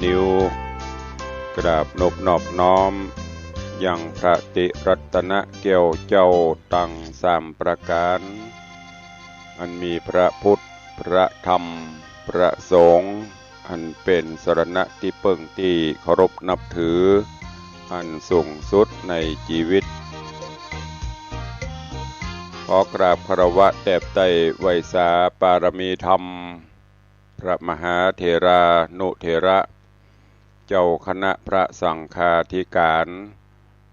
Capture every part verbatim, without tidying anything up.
นิ้ว กราบนบนอบน้อม ยังพระติรัตนะแก้วเจ้าตังสามประก๋าน อันมีพระพุทธ พระธรรม พระสงฆ์ อันเป๋นสรณะตี้เปิ้งตี้เคารพนับถือ อันสูงสุดในจีวิต ขอกราบคารวะแตบไต้ไหว้สาปารมีธรรม พระมหาเถรานุเถระ เจ้าคณะพระสังฆาธิการ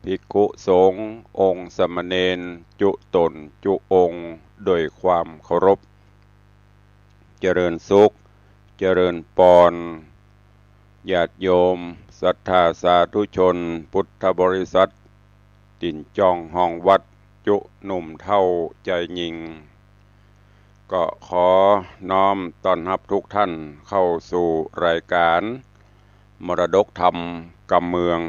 ภิกขุสงฆ์ องค์สามเณร จุ๊ต๋นจุ๊องค์ โดยความเคารพ เจริญสุข เจริญปอน ญาติโยม ศรัทธาสาธุชน พุทธบริษัท ตี๋นจ้องฮ้องวัด จุ๊หนุ่มเฒ่าจายญิง ก็ขอน้อมต้อนฮับทุกท่านเข้าสู่รายการมรดกธรรมกำเมือง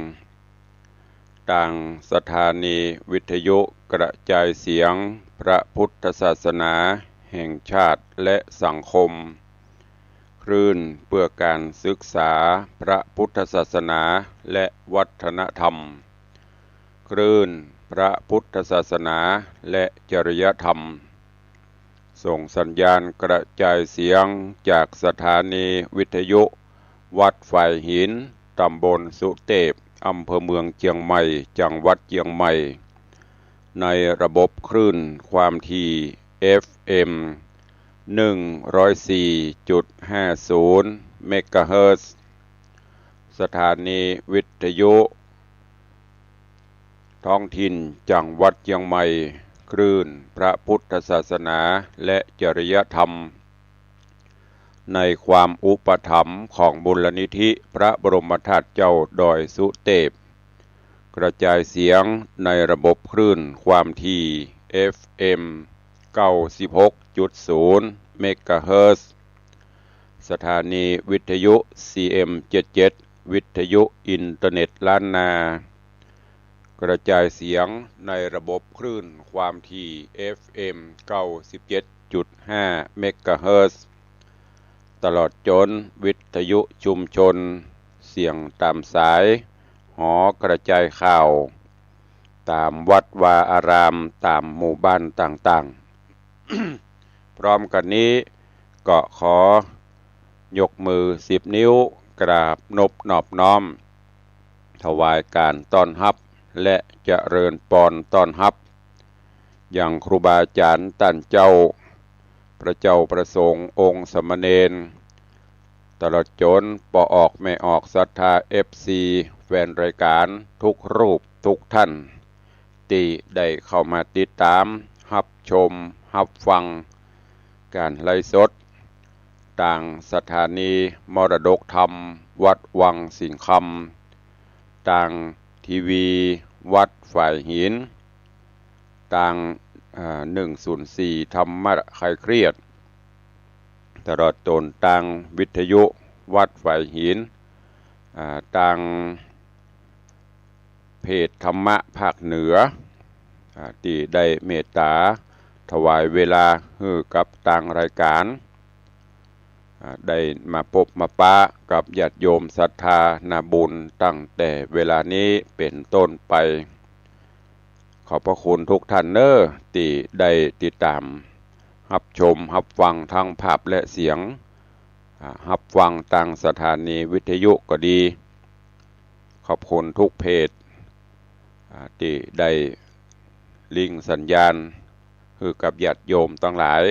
ตางสถานีวิทยุกระจายเสียงพระพุทธศาสนาแห่งชาติและสังคม คลื่นเพื่อการศึกษาพระพุทธศาสนาและวัฒนธรรม คลื่นพระพุทธศาสนาและจริยธรรม ส่งสัญญาณกระจายเสียงจากสถานีวิทยุวัดฝายหิน ตำบลสุเตพ อำเภอเมืองเจียงใหม่ จังหวัดเจียงใหม่ ในระบบคลื่นความถี่ เอฟเอ็ม หนึ่งร้อยสี่จุดห้าศูนย์ เมกะเฮิรตซ์ สถานีวิทยุท้องถิ่นจังหวัดเจียงใหม่ คลื่นพระพุทธศาสนาและจริยธรรม ในความอุปถัมภ์ของมูลนิธิพระบรมธาตุเจ้าดอยสุเตพ กระจายเสียงในระบบคลื่นความถี่ เอฟเอ็ม เก้าสิบหกจุดศูนย์ เมกะเฮิรตซ์ สถานีวิทยุ ซีเอ็ม เจ็ดเจ็ด วิทยุอินเทอร์เน็ตล้านนา กระจายเสียงในระบบคลื่นความถี่ เอฟเอ็ม เก้าสิบเจ็ดจุดห้า เมกะเฮิรตซ์ ตลอดจ๋นวิทยุชุมชน เสียงต๋ามสาย หอกระจายข่าว ต๋ามวัดวาอาราม ต๋ามหมู่บ้านต่างๆ พร้อมกั๋นนี้ก็ขอยกมือสิบนิ้ว กราบนบนอบน้อม ถวายก๋านต้อนฮับ และเจริญปอนต้อนฮับ ยังครูบาอาจ๋ารย์ต้านเจ้า พระเจ้าพระสงฆ์องค์สามเณร ตลอดจ๋นป้อออกแม่ออกศรัทธา เอฟซี แฟนรายก๋านทุกรูปทุกท่าน ตี้ได้เข้ามาติดต๋าม ฮับชม ฮับฟัง ก๋านไลฟ์สด ตางสถานีมรดกธรรมวัดวังสิงห์คำ ตางทีวีวัดฝายหิน ตาง อ่า หนึ่งศูนย์สี่ ธรรมะคลายเครียด ตลอดจ๋นตางวิทยุวัดฝายหิน อ่า ตางเพจธรรมะภาคเหนือ อ่า ตี้ได้เมตต๋าถวายเวลาหื้อกับตางรายก๋าน อ่า ได้มาปบมาปะกับญาติโยมศรัทธานาบุญตั้งแต่เวลานี้เป๋นต้นไป ขอบพระคุณทุกท่านเน้อ ตี้ได้ติดต๋าม ฮับชม ฮับฟังทั้งภาพและเสียง อ่า ฮับฟังตางสถานีวิทยุก็ดี ขอบคุณทุกเพจ อ่า ตี้ได้ลิงก์สัญญาณ หื้อกับญาติโยมตังหลาย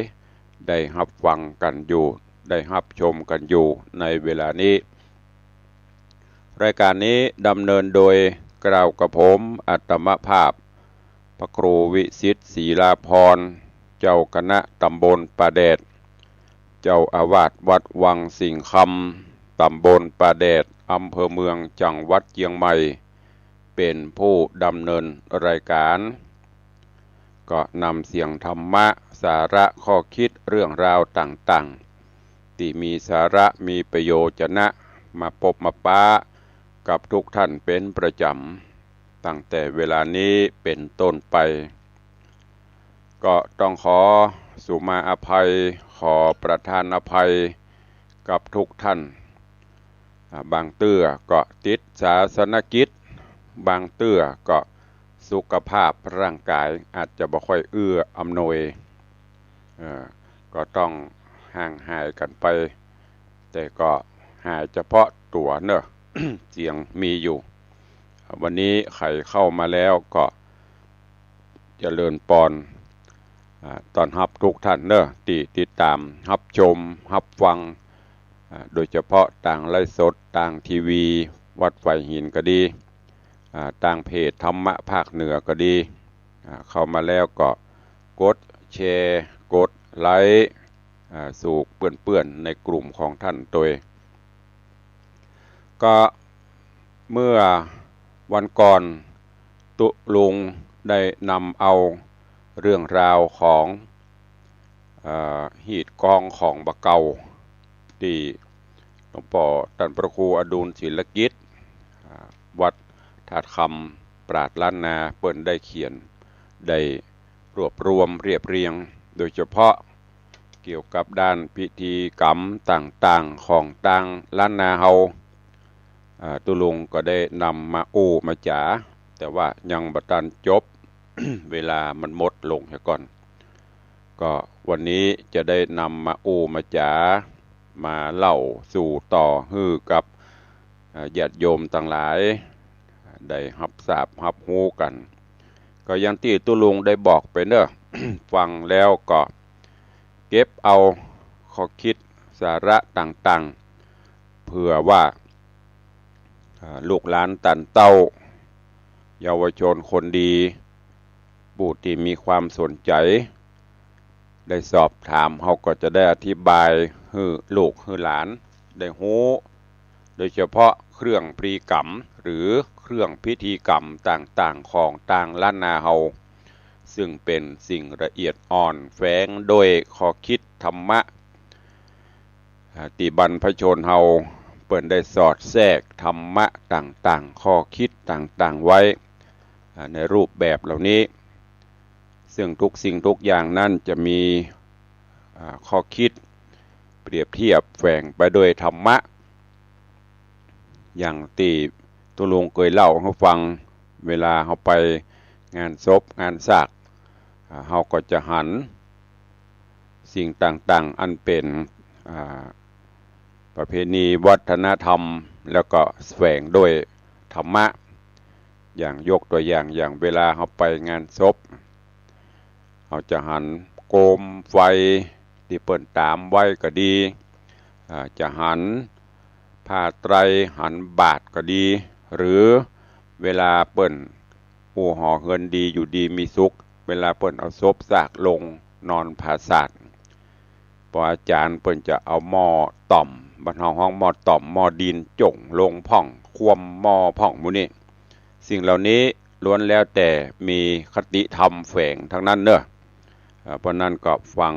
ได้ฮับฟังกั๋นอยู่ ได้ฮับชมกั๋นอยู่ในเวลานี้ รายก๋านนี้ดำเนินโดยเกล้ากับผม อัตมภาพ พระครูวิสิทธิ์ ศรีลาภรณ์ เจ้าคณะตำบลป่าแดด เจ้าอาวาสวัดวังสิงห์คำ ตำบลป่าแดด อำเภอเมือง จังหวัดเจียงใหม่ เป๋นผู้ดำเนินรายก๋าน ก็นำเสียงธรรมะ สาระข้อคิดเรื่องราวต่างๆ ตี้มีสาระมีประโยชน์จะนะ มาปบมาปะกับทุกท่านเป๋นประจ๋ำ ตั้งแต่เวลานี้เป๋นต้นไป ก็ต้องขอสุมาอภัย ขอประทานอภัยกับทุกท่าน อ่า บางเตื้อก็ติดศาสนกิจ บางเตื้อก็สุขภาพร่างกายอาจจะบ่ค่อยเอื้ออำนวย เอ่อ ก็ต้องห่างหายกั๋นไป แต่ก็หายเฉพาะตั๋วเนาะ เสียงมีอยู่ วันนี้ใผเข้ามาแล้วก็เจริญปอน อ่า ต้อนฮับทุกท่านเนาะ ตี้ติดต๋ามฮับชมฮับฟัง อ่า โดยเฉพาะตางไลฟ์สด ตางทีวีวัดฝายหินก็ดี อ่า ตางเพจธรรมะภาคเหนือก็ดี อ่า เข้ามาแล้วก็กดแชร์ กดไลก์ อ่า สู่เปื้อนๆ ในกลุ่มของท่านตวย ก็เมื่อวันก่อนตุ๊ลุงได้นำเอาเรื่องราวของ เอ่อ ฮีตกองของบ่าเก่า ตี้หลวงป้อต้านพระครูอดุลศิลกิจ อ่า วัดธาตุคำ ปราชญ์ล้านนา เปิ้นได้เขียน ได้รวบรวมเรียบเรียง โดยเฉพาะเกี่ยวกับด้านพิธีกรรมต่างๆ ของตางล้านนาเฮา อ่า ตุ๊ลุงก็ได้นำมาอู้มาจ๋า แต่ว่ายังบ่ตันจบ เวลามันหมดลงเหียก่อน ก็วันนี้จะได้นำมาอู้มาจ๋า มาเล่าสู่ต่อหื้อกับ อ่า ญาติโยมตังหลาย ได้ฮับทราบฮับฮู้กั๋น ก็อย่างตี้ตุ๊ลุงได้บอกไปเนาะ ฟังแล้วก็เก็บเอาข้อคิดสาระต่างๆ เผื่อว่า อ่า ลูกหลานต้านเต้า เยาวชนคนดี ผู้ตี้มีความสนใจ๋ ได้สอบถาม เฮาก็จะได้อธิบายหื้อลูกหื้อหลานได้ฮู้ โดยเฉพาะเครื่องพลีกรรม หรือเครื่องพิธีกรรมต่างๆ ของตางล้านนาเฮา ซึ่งเป๋นสิ่งละเอียดอ่อน แฝงโดยข้อคิดธรรมะ อ่า ตี้บรรพชนเฮาเปิ้นได้สอดแทรกธรรมะต่างๆ ข้อคิดต่างๆ ไว้ อ่า ในรูปแบบเหล่านี้ ซึ่งทุกสิ่งทุกอย่างนั้นจะมี อ่า ข้อคิดเปรียบเทียบแฝงไปด้วยธรรมะ อย่างตี้ตุ๊ลุงเกยเล่าหื้อฟัง เวลาเฮาไปงานศพงานซาก อ่า เฮาก็จะหันสิ่งต่างๆ อันเป๋น อ่า ประเพณีวัฒนธรรม แล้วก็แฝงด้วยธรรมะ อย่างยกตัวอย่าง อย่างเวลาเฮาไปงานศพ เฮาจะหันโกมไฟตี้เปิ้นตามไว้ก็ดี อ่า จะหันผ้าไตร หันบาตรก็ดี หรือเวลาเปิ้น ผู้หอเฮือนดีอยู่ดีมีสุข เวลาเปิ้นเอาศพซากลงนอนผาสาท ปออาจ๋ารย์เปิ้นจะเอาหม้อต่อม บ้านเฮาฮ้องหม้อต่อม หม้อดินจ๋งลงพ่อง คว่ำหม้อพ่องหมู่นี้ สิ่งเหล่านี้ล้วนแล้วแต่มีคติธรรมแฝงทั้งนั้นเนาะ อ่า เพราะนั้นก็ฟัง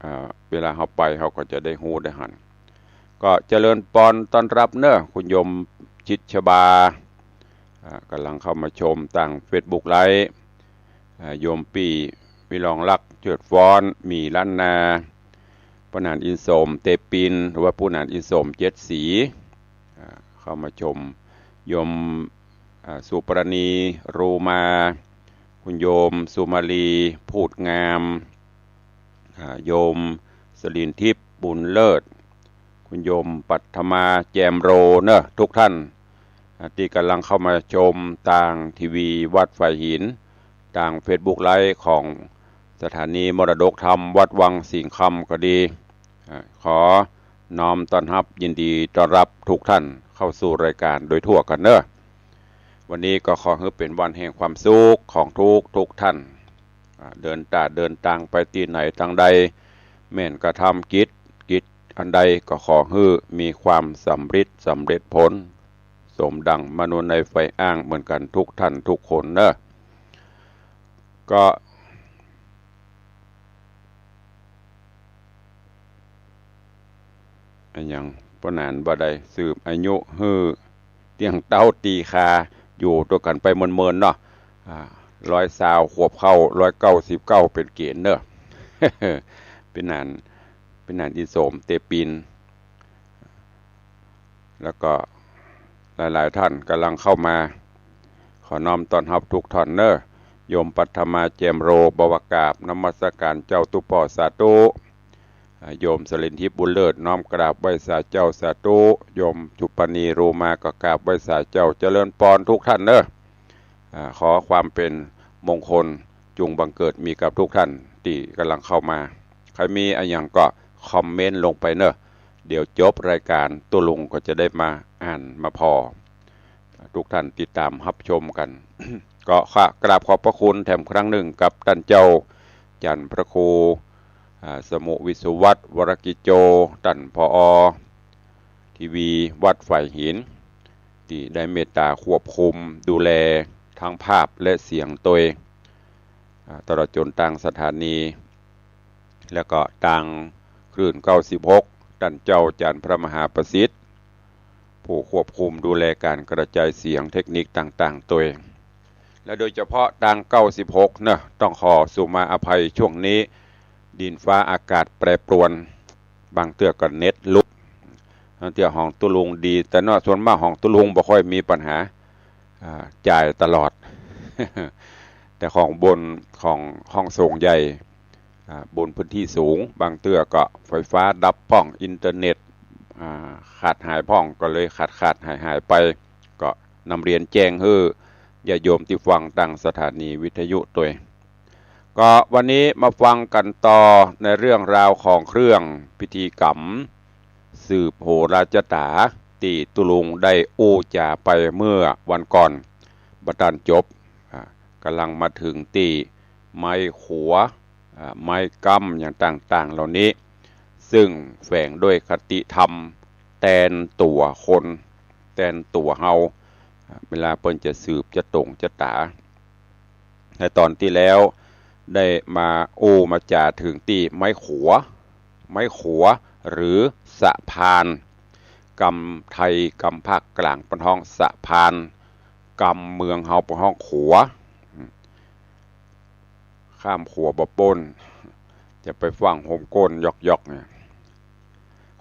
อ่า เวลาเฮาไปเฮาก็จะได้ฮู้ได้หัน ก็เจริญปอนต้อนฮับเนาะ คุณโยมชิดชบา อ่า ก่ำลังเข้ามาชมตางเฟซบุ๊กไลฟ์ อ่า โยมปี้วิรองรัก เจิดฟ้อน หมีล้านนา ป้อหนานอินโสม เตปิน หรือว่าปู่หนานอินโสม เจ็ดสี อ่า เข้ามาชม โยม อ่า สุปราณี รูมา คุณโยมสุมาลี พูดงาม อ่า โยมสลินทิพย์ บุญเลิศ คุณโยมปัทมา แจมโร เนาะ ทุกท่าน อ่า ตี้ก่ำลังเข้ามาชมตางทีวีวัดฝายหิน ตางเฟซบุ๊กไลฟ์ของสถานีมรดกธรรมวัดวังสิงห์คำก็ดี อ่า ขอน้อมต้อนฮับยินดีต้อนฮับทุกท่านเข้าสู่รายการโดยทั่วกั๋นเนาะ วันนี้ก็ขอหื้อเป๋นวันแห่งความสุขของทุกทุกท่าน อ่า เดินตาเดินตางไปตี้ไหนตางใด แม่นกระทำกิจ กิจอันใดก็ขอหื้อมีความสำริดสำเร็จผล สมดังมโนในใฝ่อ้างเหมือนกั๋นทุกท่านทุกคนเนาะ ก็ อะหยัง ป้อหนานว่าได้ สืบอายุหื้อเตี้ยงเต๊าตีคา อยู่ตวยกั๋นไปเมินๆ เนาะ อ่า ร้อยซาวขวบเข้า ร้อยเก้าสิบเก้าเป๋นเก๋ณฑ์เนาะ ปี้หนาน ปี้หนานอินโสม เตปิน แล้วก็หลายๆ ท่านก่ำลังเข้ามา ขอน้อมต้อนฮับกู้ต้านเนาะ โยมปัทมา แจ่มโร บอกว่ากราบนมัสการเจ้าตุ๊ป้อ สาธุ อ่า โยมสลินทิพย์ บุญเลิศ น้อมกราบไหว้สาเจ้า สาธุ โยมจุปนี โรมา ก็กราบไหว้สาเจ้า เจริญปอนกู้ต้านเนาะ อ่า ขอความเป๋นมงคลจุ่งบังเกิดมีกับกู้ต้านตี้ก่ำลังเข้ามา ใผมีอะหยังก็คอมเมนต์ลงไปเนาะ เดี๋ยวจบรายก๋านตุ๊ลุงก็จะได้มาอ่านมาผ่อ กู้ต้านติดต๋ามฮับชมกั๋น ก็ขอกราบขอบพระคุณแถมครั้งนึ่งกับต้านเจ้าจันทร์พระครู อ่า สมุห์ วิศวัฒน์ วรกิจโจ ต้าน ผอ ทีวีวัดฝายหิน ตี้ได้เมตต๋าควบคุมดูแลตึงภาพและเสียงตวย อ่า ตลอดจ๋นตางสถานี แล้วก็ตางคลื่นเก้าสิบหก ต้านเจ้าจันทร์พระมหาประสิทธิ์ ผู้ควบคุมดูแลก๋านกระจายเสียงเทคนิคต่างๆ ตวย และโดยเฉพาะตางเก้าสิบหกเนาะ ต้องขอสุมาอภัยช่วงนี้ ดินฟ้าอากาศแปรปรวน บางเตื้อก็เน็ตหลุด บางเตื้อของตุ๊ลุงดี แต่เนาะ ส่วนมากของตุ๊ลุงบ่ค่อยมีปัญหา อ่า จ่ายตลอด แต่ของบน ของห้องส่งใหญ่ อ่า บนพื้นที่สูง บางเตื้อก็ไฟฟ้าดับพ่อง อินเทอร์เน็ต อ่า ขาดหายพ่อง ก็เลยขาดๆ หายๆ ไป ก็นำเรียนแจ้งหื้อญาติโยมตี้ฟังตางสถานีวิทยุตวย ก็วันนี้มาฟังกั๋นต่อในเรื่องราวของเครื่องพิธีกรรม สืบโหราจะต๋า ตี้ตุ๊ลุงได้อู้จ๋าไปเมื่อวันก่อน บ่ตันจบ อ่า ก่ำลังมาเถิงตี้ไม้ขัว อ่า ไม้ก๊ำอย่างต่างๆ เหล่านี้ ซึ่งแฝงด้วยคติธรรมแตนตั๋วคน แตนตั๋วเฮา อ่า เวลาเปิ้นจะสืบจะต๋งจะต๋า ในต๋อนตี้แล้วได้มาอู้มาจ๋าเถิงตี้ไม้ขัว ไม้ขัว หรือสะพาน กำไทยกำภาคก๋างเปิ้นฮ้องสะพาน กำเมืองเฮาเปิ้นฮ้องขัว ข้ามขัวบ่ป๊น จะไปฟั่งโฮมก้นยอกๆ เนี่ย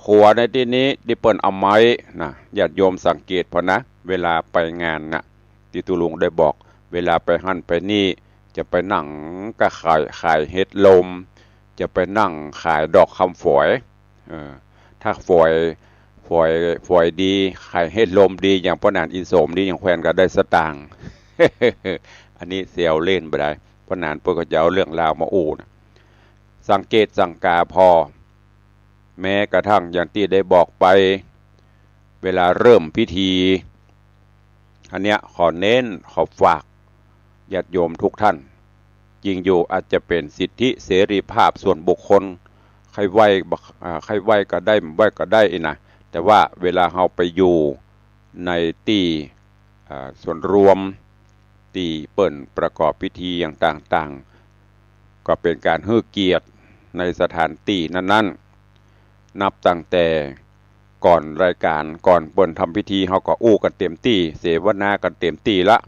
ขัวในตี้นี้ตี้เปิ้นเอาไม้นะ ญาติโยมสังเกตผ่อนะ เวลาไปงานนะ ตี้ตุ๊ลุงได้บอก เวลาไปหั้นไปนี่ จะไปนั่งก็ขาย ขายเห็ดลม จะไปนั่งขายดอกคำฝอย เออ ถ้าฝอย ฝอย ฝอยดี ขายเห็ดลมดี อย่างป้อหนานอินโสมนี่ ยังแควนก็ได้สตางค์ อันนี้แซวเล่นบ่ดาย ป้อหนานเปิ้นก็จะเอาเรื่องราวมาอู้นะ สังเกตสังกาผ่อ แม้กระทั่งอย่างตี้ได้บอกไป เวลาเริ่มพิธี อันเนี้ยขอเน้นขอฝากญาติโยมกู้ต้าน จริงอยู่อาจจะเป๋นสิทธิเสรีภาพส่วนบุคคล ใค่ไหว้บ่ อ่า ใค่ไหว้ก็ได้ บ่ไหว้ก็ได้อี้นะ แต่ว่าเวลาเฮาไปอยู่ในตี้ อ่า ส่วนรวม ตี้เปิ้นประกอบพิธีอย่างต่างๆ ก็เป๋นก๋านหื้อเกียรติในสถานตี้นั้นๆ นับตั้งแต่ก่อนรายก๋าน ก่อนเปิ้นทำพิธี เฮาก็อู้กั๋นเต๋มตี้ เสวนากั๋นเต๋มตี้ละ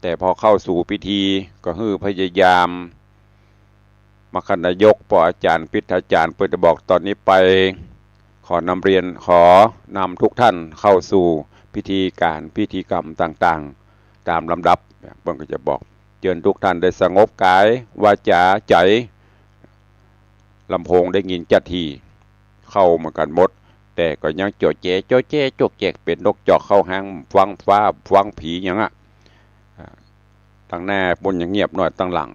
แต่พอเข้าสู่พิธีก็หื้อพยายาม มัคคณายก ป้ออาจารย์ พิทยาจารย์ เปิ้นจะบอกต๋อนนี้ไป ขอนำเรียน ขอนำกู้ต้านเข้าสู่พิธีก๋าน พิธีกรรมต่างๆ ต๋ามลำดับ เปิ้นก็จะบอก เจิญกู้ต้านได้สงบก๋าย วาจ๋า ใจ๋ ลำโพงได้ยินจั๊ดตี้ เข้ามากั๋นหมด แต่ก็ยังโจ๊ะแจ๊ะ โจ๊ะแจ๊ะ โจ๊ะแจ๊ะ เป๋นนกจอกเข้าฮาง ฟังฟ้า ฟังผีอย่างอะ อ่า ตังหน้าปุ้นยังเงียบหน้อย ตังหลัง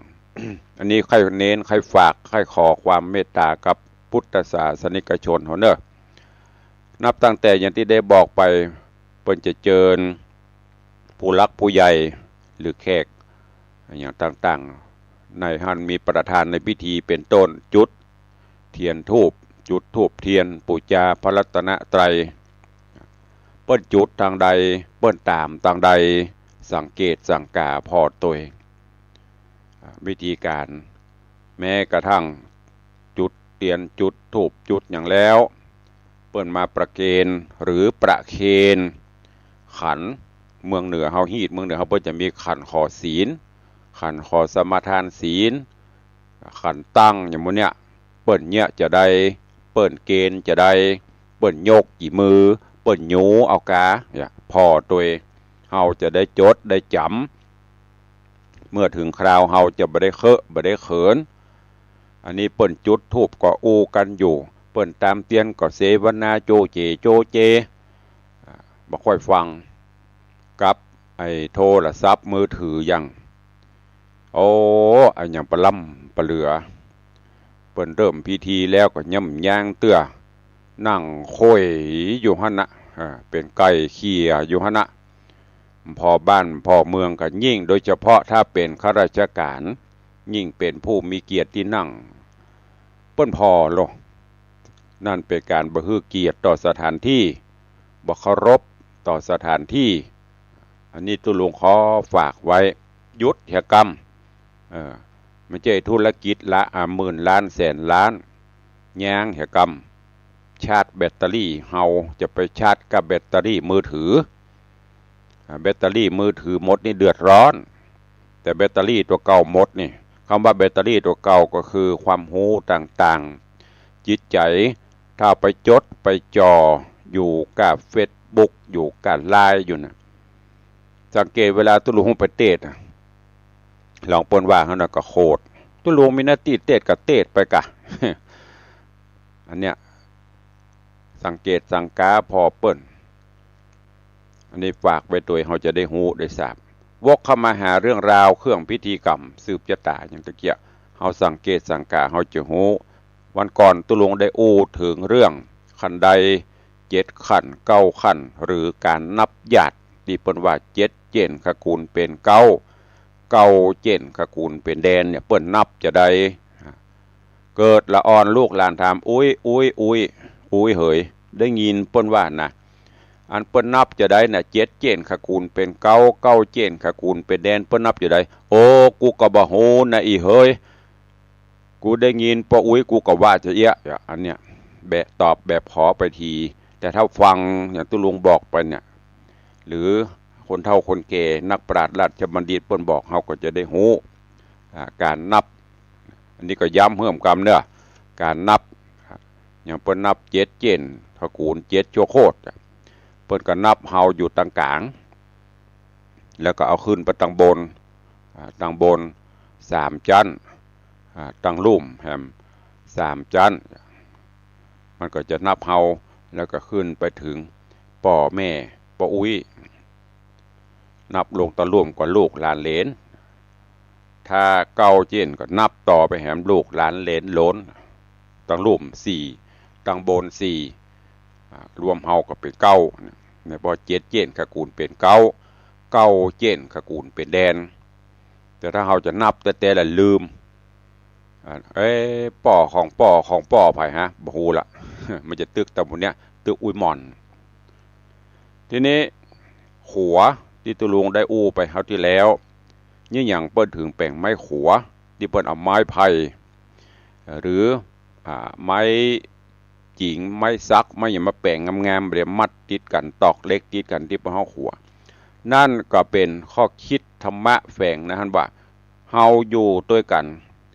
อันนี้ใค่เน้น ใค่ฝาก ใค่ขอความเมตต๋ากับพุทธศาสนิกชนเฮาเนาะ นับตั้งแต่อย่างตี้ได้บอกไป เปิ้นจะเจิญผู้หลักผู้ใหญ่ หรือแขก อย่างต่างๆ ในหั้นมีประธานในพิธีเป๋นต้น จุดเทียนธูป จุดธูปเทียน ปู๋จาพระรัตนตรัย เปิ้นจุดตางใด เปิ้นต๋ามตางใด สังเกตสังกาผ่อตวย อ่า วิธีก๋าน แม้กระทั่งจุดเตียน จุดธูป จุดหยังแล้ว เปิ้นมาประเคน หรือประเคน ขัน เมืองเหนือเฮาฮีต เมืองเหนือเฮาเปิ้นจะมีขันขอศีล ขันขอสมาทานศีล ขันตั้งอย่างหมู่เนี้ย เปิ้นเยียะจาใด เปิ้นเกณฑ์จาใด เปิ้นยกกี่มือ ปิ้นยูเอากา เนี่ย ผ่อตวย เฮาจะได้จดได้จ๋ำ เมื่อเถิงคราวเฮาจะบ่ได้เคอะบ่ได้เขิน อันนี้เปิ้นจุดธูปก็อู้กั๋นอยู่ เปิ้นตามเตียนก็เสวนาโจเจโจเจ อ่า บ่ค่อยฟัง กับไอ้โทรศัพท์มือถือหยัง โอ้ อะหยังปะล้ำปะเหลือ เปิ้นเริ่มพิธีแล้วก็ย่ำยางเตื้อ นั่งโค่อยอยู่หั้นนะ อ่า เป๋นไก่เขี่ยอยู่หั้นนะ พ่อบ้านพ่อเมืองก็ยิ่ง โดยเฉพาะถ้าเป๋นข้าราชก๋าน ยิ่งเป๋นผู้มีเกียรติตี้นั่ง เปิ้นผ่อลง นั่นเป๋นก๋านบ่หื้อเกียรติต่อสถานที่ บ่เคารพต่อสถานที่ อันนี้ตุ๊ลุงขอฝากไว้ หยุดเหียกำ เออ บ่ใจ้ธุรกิจละ อ่า หมื่นล้านแสนล้าน ย้างเหียกำ ชาร์จแบตเตอรี่ เฮาจะไปชาร์จกับแบตเตอรี่มือถือ อ่า แบตเตอรี่มือถือหมดนี่เดือดร้อน แต่แบตเตอรี่ตั๋วเก่าหมดนี่ กำว่าแบตเตอรี่ตั๋วเก่าก็คือความฮู้ต่างๆ จิตใจ๋ ถ้าไปจดไปจ่ออยู่กับเฟซบุ๊ก อยู่กับไลน์อยู่นะ สังเกตเวลาตุ๊ลุงไปเตสน์อะ ลองเปิ้นว่าหั้นนะ ก็โคตร ตุ๊ลุงมีหน้าตี้เตสน์ก็เตสน์ไปกะ อันเนี้ย สังเกตสังกาผ่อเปิ้น อันนี้ฝากไว้ตวย เฮาจะได้ฮู้ได้ทราบ วกเข้ามาหาเรื่องราวเครื่องพิธีกรรมสืบจะต๋ายอย่างตะเกียะ เฮาสังเกตสังกา เฮาจะฮู้ วันก่อนตุ๊ลุงได้อู้เถิงเรื่องคันไดเจ็ดขั้นเก้าขั้น หรือก๋านนับหยาด ตี้เปิ้นว่าเจ็ดเจ้นขกูลเป๋นเก๊า เก๊าเจ้นขกูลเป๋นแดนเนี่ย เปิ้นนับจาใด เกิดละอ่อนลูกหลานถาม อุ๊ย อุ๊ย อุ๊ย อุ๊ยเหย ได้ยินเปิ้นว่านะ อันเปิ้นนับจาใดน่ะ เจ็ดเจ้นขกูลเป๋นเก๊า เก๊าเจ้นขกูลเป๋นแดน เปิ้นนับจาใด โอ้ กูก็บ่ฮู้นะอีเหย กูได้ยินป้ออุ๊ย กูก็ว่าจาเอี้ยะ อันเนี้ย แบบตอบแบบขอไปที แต่ถ้าฟังอย่างตุ๊ลุงบอกไปเนี่ย หรือคนเฒ่าคนแก่ นักปราชญ์ราชบัณฑิตเปิ้นบอก เฮาก็จะได้ฮู้ อ่า ก๋านนับ อันนี้ก็ย้ำเพิ่มกำเนาะ ก๋านนับ อย่างเปิ้นนับเจ็ดเจ้นขกูล เจ็ดชั่วโคตร เปิ้นก็นับเฮาอยู่ตางก๋าง แล้วก็เอาขึ้นไปตางบน อ่า ตางบนสามจั๊น อ่า ตางลุ่มแหมสามจั๊น มันก็จะนับเฮา แล้วก็ขึ้นไปเถิงป้อแม่ป้ออุ๊ย นับลงตางลุ่มก็ลูกหลานเหลน ถ้าเก๊าเจ้นก็นับต่อไปแหมลูกหลานเหลนโหลน ตางลุ่มสี่ ตางบนสี่ อ่า รวมเฮาก็เป๋นเก๊า เนี่ย ป้อเจ็ดเจ้นขกูลเป๋นเก๊า เก๊าเจ้นขกูลเป๋นแดน แต่ถ้าเฮาจะนับแต๊ๆ ละลืม อ่า เอ๊ะ ป้อของป้อของป้อใผฮะ บ่ฮู้ละ มันจะตึกตำบลเนี้ย ตึกอุ๊ยหม่อน ทีนี้ขัวตี้ตุ๊ลุงได้อู้ไปคราวตี้แล้ว เนี่ยหยังเปิ้นเถิงแป๋งไม้ขัว ตี้เปิ้นเอาไม้ไผ่ หรือ อ่า ไม้ จิงไม้สัก ไม้หยังมาแป๋งงามๆ แล้วมัดติดกั๋น ตอกเหล็กติดกั๋น ตี้เปิ้นฮ้องขัว นั่นก็เป๋นข้อคิดธรรมะแฝงนะ หั้นว่า เฮาอยู่ตวยกั๋น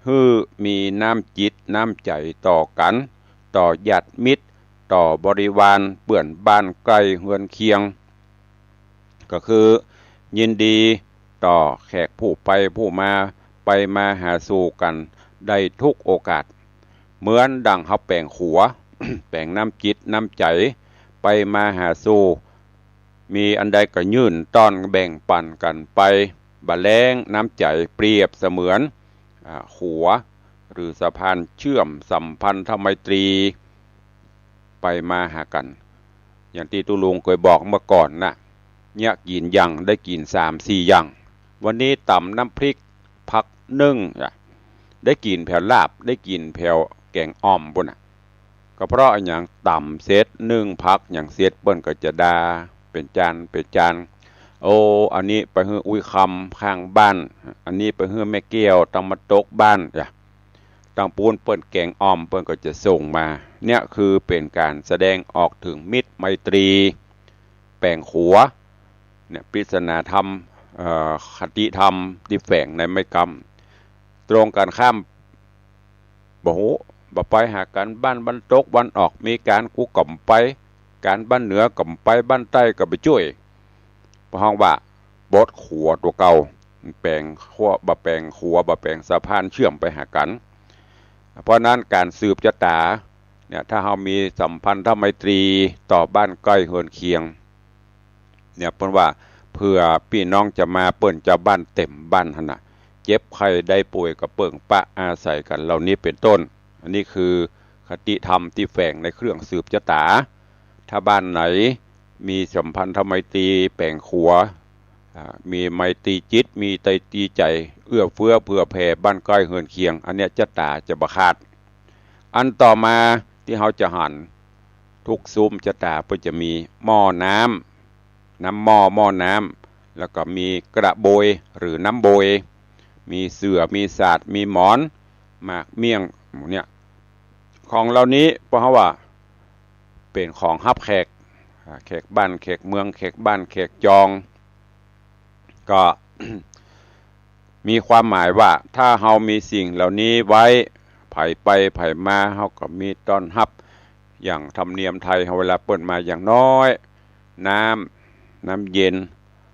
หื้อมีน้ำจิตน้ำใจ๋ต่อกั๋น ต่อญาติมิตร ต่อบริวาร เปื้อนบ้านใก้เฮือนเคียง ก็คือยินดีต่อแขกผู้ไปผู้มา ไปมาหาสู่กั๋นได้ทุกโอกาส เหมือนดั่งเฮาแป๋งขัว แป๋งน้ำจิตน้ำใจ๋ ไปมาหาสู่ มีอันใดก็ยื่นต้อนแบ่งปั๋นกั๋นไป บ่าแล้งน้ำใจ๋ เปรียบเสมือน อ่า ขัว หรือสะพานเชื่อมสัมพันธไมตรี ไปมาหากั๋น อย่างตี้ตุ๊ลุงเกยบอกเมื่อก่อนน่ะ เนี่ยกิ๋นอย่างได้กิ๋นสามสี่อย่าง วันนี้ต๋ำน้ำพริกผักนึ่งอ่ะ ได้กิ๋นแผวลาบ ได้กิ๋นแผวแก๋งอ่อมปู้นน่ะ ก็เพราะอะหยัง ต๋ำเสร็จนึ่งผักหยังเสร็จ เปิ้นก็จะด่าเป๋นจานเป๋นจาน โอ้ อันนี้ไปหื้ออุ๊ยคำข้างบ้าน อันนี้ไปหื้อแม่แก้วตางบ้านตกบ้านจ้ะ ตางปู๊นเปิ้นแก๋งอ่อม เปิ้นก็จะส่งมา เนี่ยคือเป๋นก๋านแสดงออกเถิงมิตรไมตรี แป๋งขัว เนี่ย ปริศนาธรรม เอ่อ คติธรรมตี้แฝงในไม้กำ ตรงกั๋นข้าม บ่ฮู้ บ่ไปหากั๋น บ้านตะวันตกตะวันออกมีก๋าน กูก็บ่ไป ก๋านบ้านเหนือก็บ่ไป บ้านใต้ก็บ่จ้วย เปิ้นฮ้องว่าบดขัวตั๋วเก่า แป๋งขัว บ่แป๋งขัว บ่แป๋งสะพานเชื่อมไปหากั๋น เพราะนั้นก๋านสืบจะต๋าเนี่ย ถ้าเฮามีสัมพันธไมตรีต่อบ้านใก้เฮือนเคียงเนี่ย เปิ้นว่าเผื่อปี้น้องจะมา เปิ้นจะบ้านเต็มบ้านหั้นน่ะ เจ็บไข้ได้ป่วยก็เปิ้งปะอาศัยกั๋น เหล่านี้เป๋นต้น อันนี้คือคติธรรมตี้แฝงในเครื่องสืบจะต๋า ถ้าบ้านไหนมีสัมพันธไมตรีแป๋งขัว อ่า มีไมตรีจิต มีไมตรีใจ๋ เอื้อเฟื้อเผื่อแผ่บ้านใก้เฮือนเคียง อันเนี้ยจะต๋าจะบ่ขาด อันต่อมาตี้เฮาจะหัน ทุกซุ้มจะต๋าเปิ้นจะมีหม้อน้ำ น้ำหม้อ หม้อน้ำ แล้วก็มีกระโบยหรือน้ำโบย มีเสื่อ มีสาด มีหมอน หมากเมี่ยง หมู่เนี่ย ของเหล่านี้เปิ้นฮ้องว่าเป๋นของฮับแขก อ่า แขกบ้านแขกเมือง แขกบ้านแขกจอง ก็ มีความหมายว่าถ้าเฮามีสิ่งเหล่านี้ไว้ ใผไปใผมาเฮาก็มีต้อนฮับ อย่างธรรมเนียมไทยเฮาเวลาเปิ้นมาอย่างน้อย น้ำ น้ำเย็น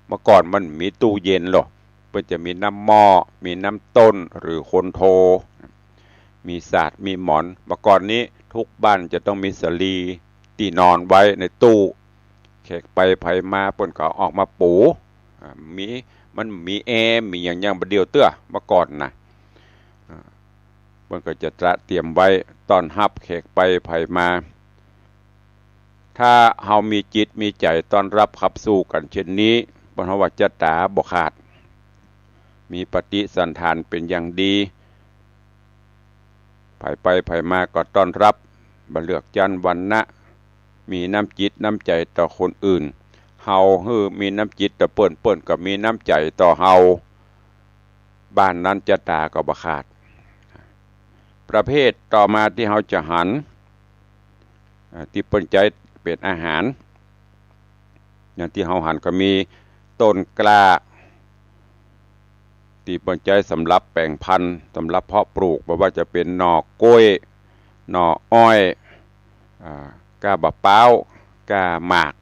เมื่อก่อนมันบ่มีตู้เย็นหรอก เปิ้นจะมีน้ำหม้อ มีน้ำต้นหรือคนโท มีสาด มีหมอน เมื่อก่อนนี้ทุกบ้านจะต้องมีสาลีตี้นอนไว้ในตู้ แขกไปใผมาเปิ้นก็เอาออกมาปู อ่า มี มันบ่มีแอร์ มีหยังอย่างบ่าเดี่ยวเตื้อ เมื่อก่อนน่ะ อ่า เปิ้นก็จะตระเตรียมไว้ต้อนฮับแขกไปใผมา ถ้าเฮามีจิตมีใจ๋ต้อนฮับขับสู้กั๋นเช่นนี้ เปิ้นฮ้องว่าจะต๋าบ่ขาด มีปฏิสันถานเป๋นอย่างดี ใผไปใผมาก็ต้อนฮับ บ่เลือกจั้นวรรณะ มีน้ำจิตน้ำใจ๋ต่อคนอื่น เฮาหื้อมีน้ำจิตต่อเปิ้น เปิ้นก็มีน้ำใจ๋ต่อเฮา บ้านนั้นจะต๋าก็บ่ขาด ประเภทต่อมาตี้เฮาจะหัน อ่า ตี้เปิ้นใจ๊เป๋นอาหาร อย่างตี้เฮาหันก็มีต้นกล้า ตี้เปิ้นใจ๊สำหรับแป๋งพันธุ์ สำหรับเพาะปลูก บ่ว่าจะเป๋นหน่อก๊วย หน่ออ้อย อ่า ก้าบ่าป๊าว ก้าหมาก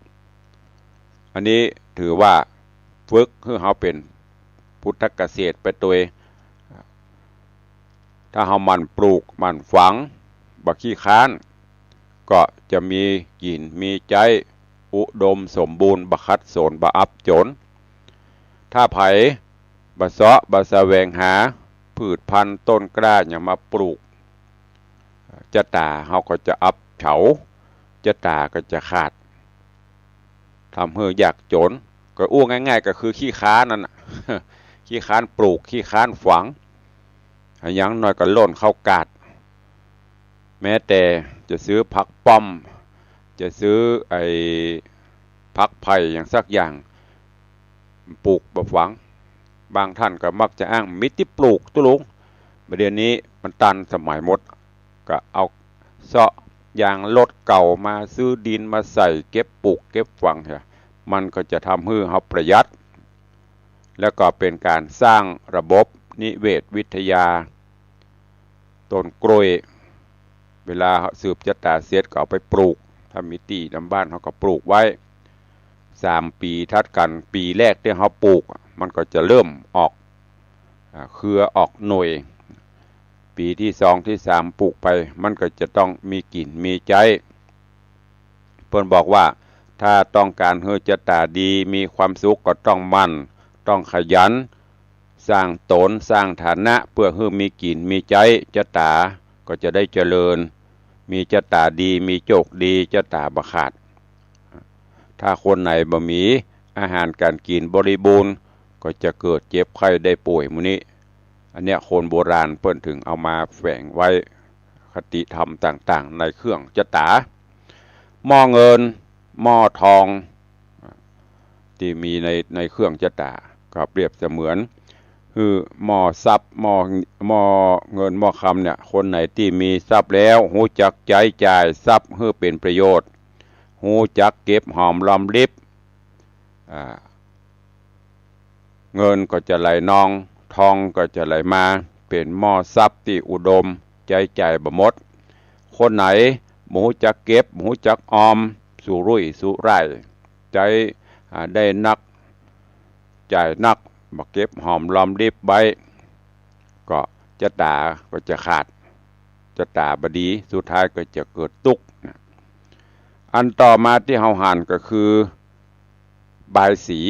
อันนี้ถือว่าฝึกหื้อเฮาเป๋นพุทธเกษตรไปตวย ถ้าเฮาหมั่นปลูก หมั่นฝัง บ่ขี้คร้าน ก็จะมีกิ๋น มีใจ๊ อุดมสมบูรณ์ บ่ขัดสน บ่อับจน ถ้าใผบ่เซาะ บ่แสวงหา พืชพันธุ์ต้นกล้าหยังมาปลูก จะต๋าเฮาก็จะอับเฉา จะต๋าก็จะขาด ทำหื้อยากจน ก็อู้ง่ายๆ ก็คือขี้คร้านนั่นน่ะ ขี้คร้านปลูก ขี้คร้านฝัง อย่างน้อยก็ล่นเข้ากาด แม้แต่จะซื้อผักป้อม จะซื้อไอ้ผักไผ่อย่างสักอย่าง ปลูกบ่ฝัง บางท่านก็มักจะอ้าง บ่มีตี้ปลูกตุ๊ลุง บ่าเดี่ยวนี้มันตันสมัยหมด ก็เอาเซาะยางรถเก่ามา ซื้อดินมาใส่ เก็บปลูกเก็บฝังเหีย มันก็จะทำหื้อเฮาประหยัด แล้วก็เป๋นก๋านสร้างระบบนิเวศวิทยา ต้นกล้วย เวลาสืบจะต๋าเสร็จก็เอาไปปลูก ถ้ามีตี้นำบ้านเฮาก็ปลูกไว้ สามปี๋ถัดกั๋น ปี๋แรกตี้เฮาปลูก มันก็จะเริ่มออก อ่า เครือออกหน่วย ปี๋ตี้สองตี้สามปลูกไป มันก็จะต้องมีกิ๋นมีใจ๊ เปิ้นบอกว่า ถ้าต้องก๋านหื้อจะต๋าดี มีความสุข ก็ต้องหมั่น ต้องขยัน สร้างต๋น สร้างฐานะ เปื้อหื้อมีกิ๋นมีใจ๊ จะต๋าก็จะได้เจริญ มีจะต๋าดี มีโจคดี จะต๋าบ่ขาด ถ้าคนไหนบ่มีอาหารก๋านกิ๋นบริบูรณ์ ก็จะเกิดเจ็บไข้ได้ป่วยหมู่นี้ อันเนี้ยคนโบราณเปิ้นถึงเอามาแฝงไว้ คติธรรมต่างๆ ในเครื่องจะต๋า หม้อเงิน หม้อทอง ตี้มีใน ในเครื่องจะต๋า ก็เปรียบเสมือน คือหม้อทรัพย์ หม้อ หม้อเงิน หม้อคำเนี่ย คนไหนตี้มีทรัพย์แล้ว ฮู้จักใจ๊จ่ายทรัพย์หื้อเป๋นประโยชน์ ฮู้จักเก็บหอมรอมริบ อ่า เงินก็จะไหลนอง ทองก็จะไหลมา เป๋นหม้อทรัพย์ตี้อุดม ใจ๊จ่ายบ่หมด คนไหนบ่ฮู้จักเก็บ บ่ฮู้จักออม สุรุ่ยสุร่าย ใจ๊ อ่า ได้นัก จ่ายนัก บ่เก็บหอมรอมริบไว้ ก็จะต๋าก็จะขาด จะต๋าบ่ดี สุดท้ายก็จะเกิดตุ๊กข์นะ อันต่อมาตี้เฮาหันก็คือ บายสี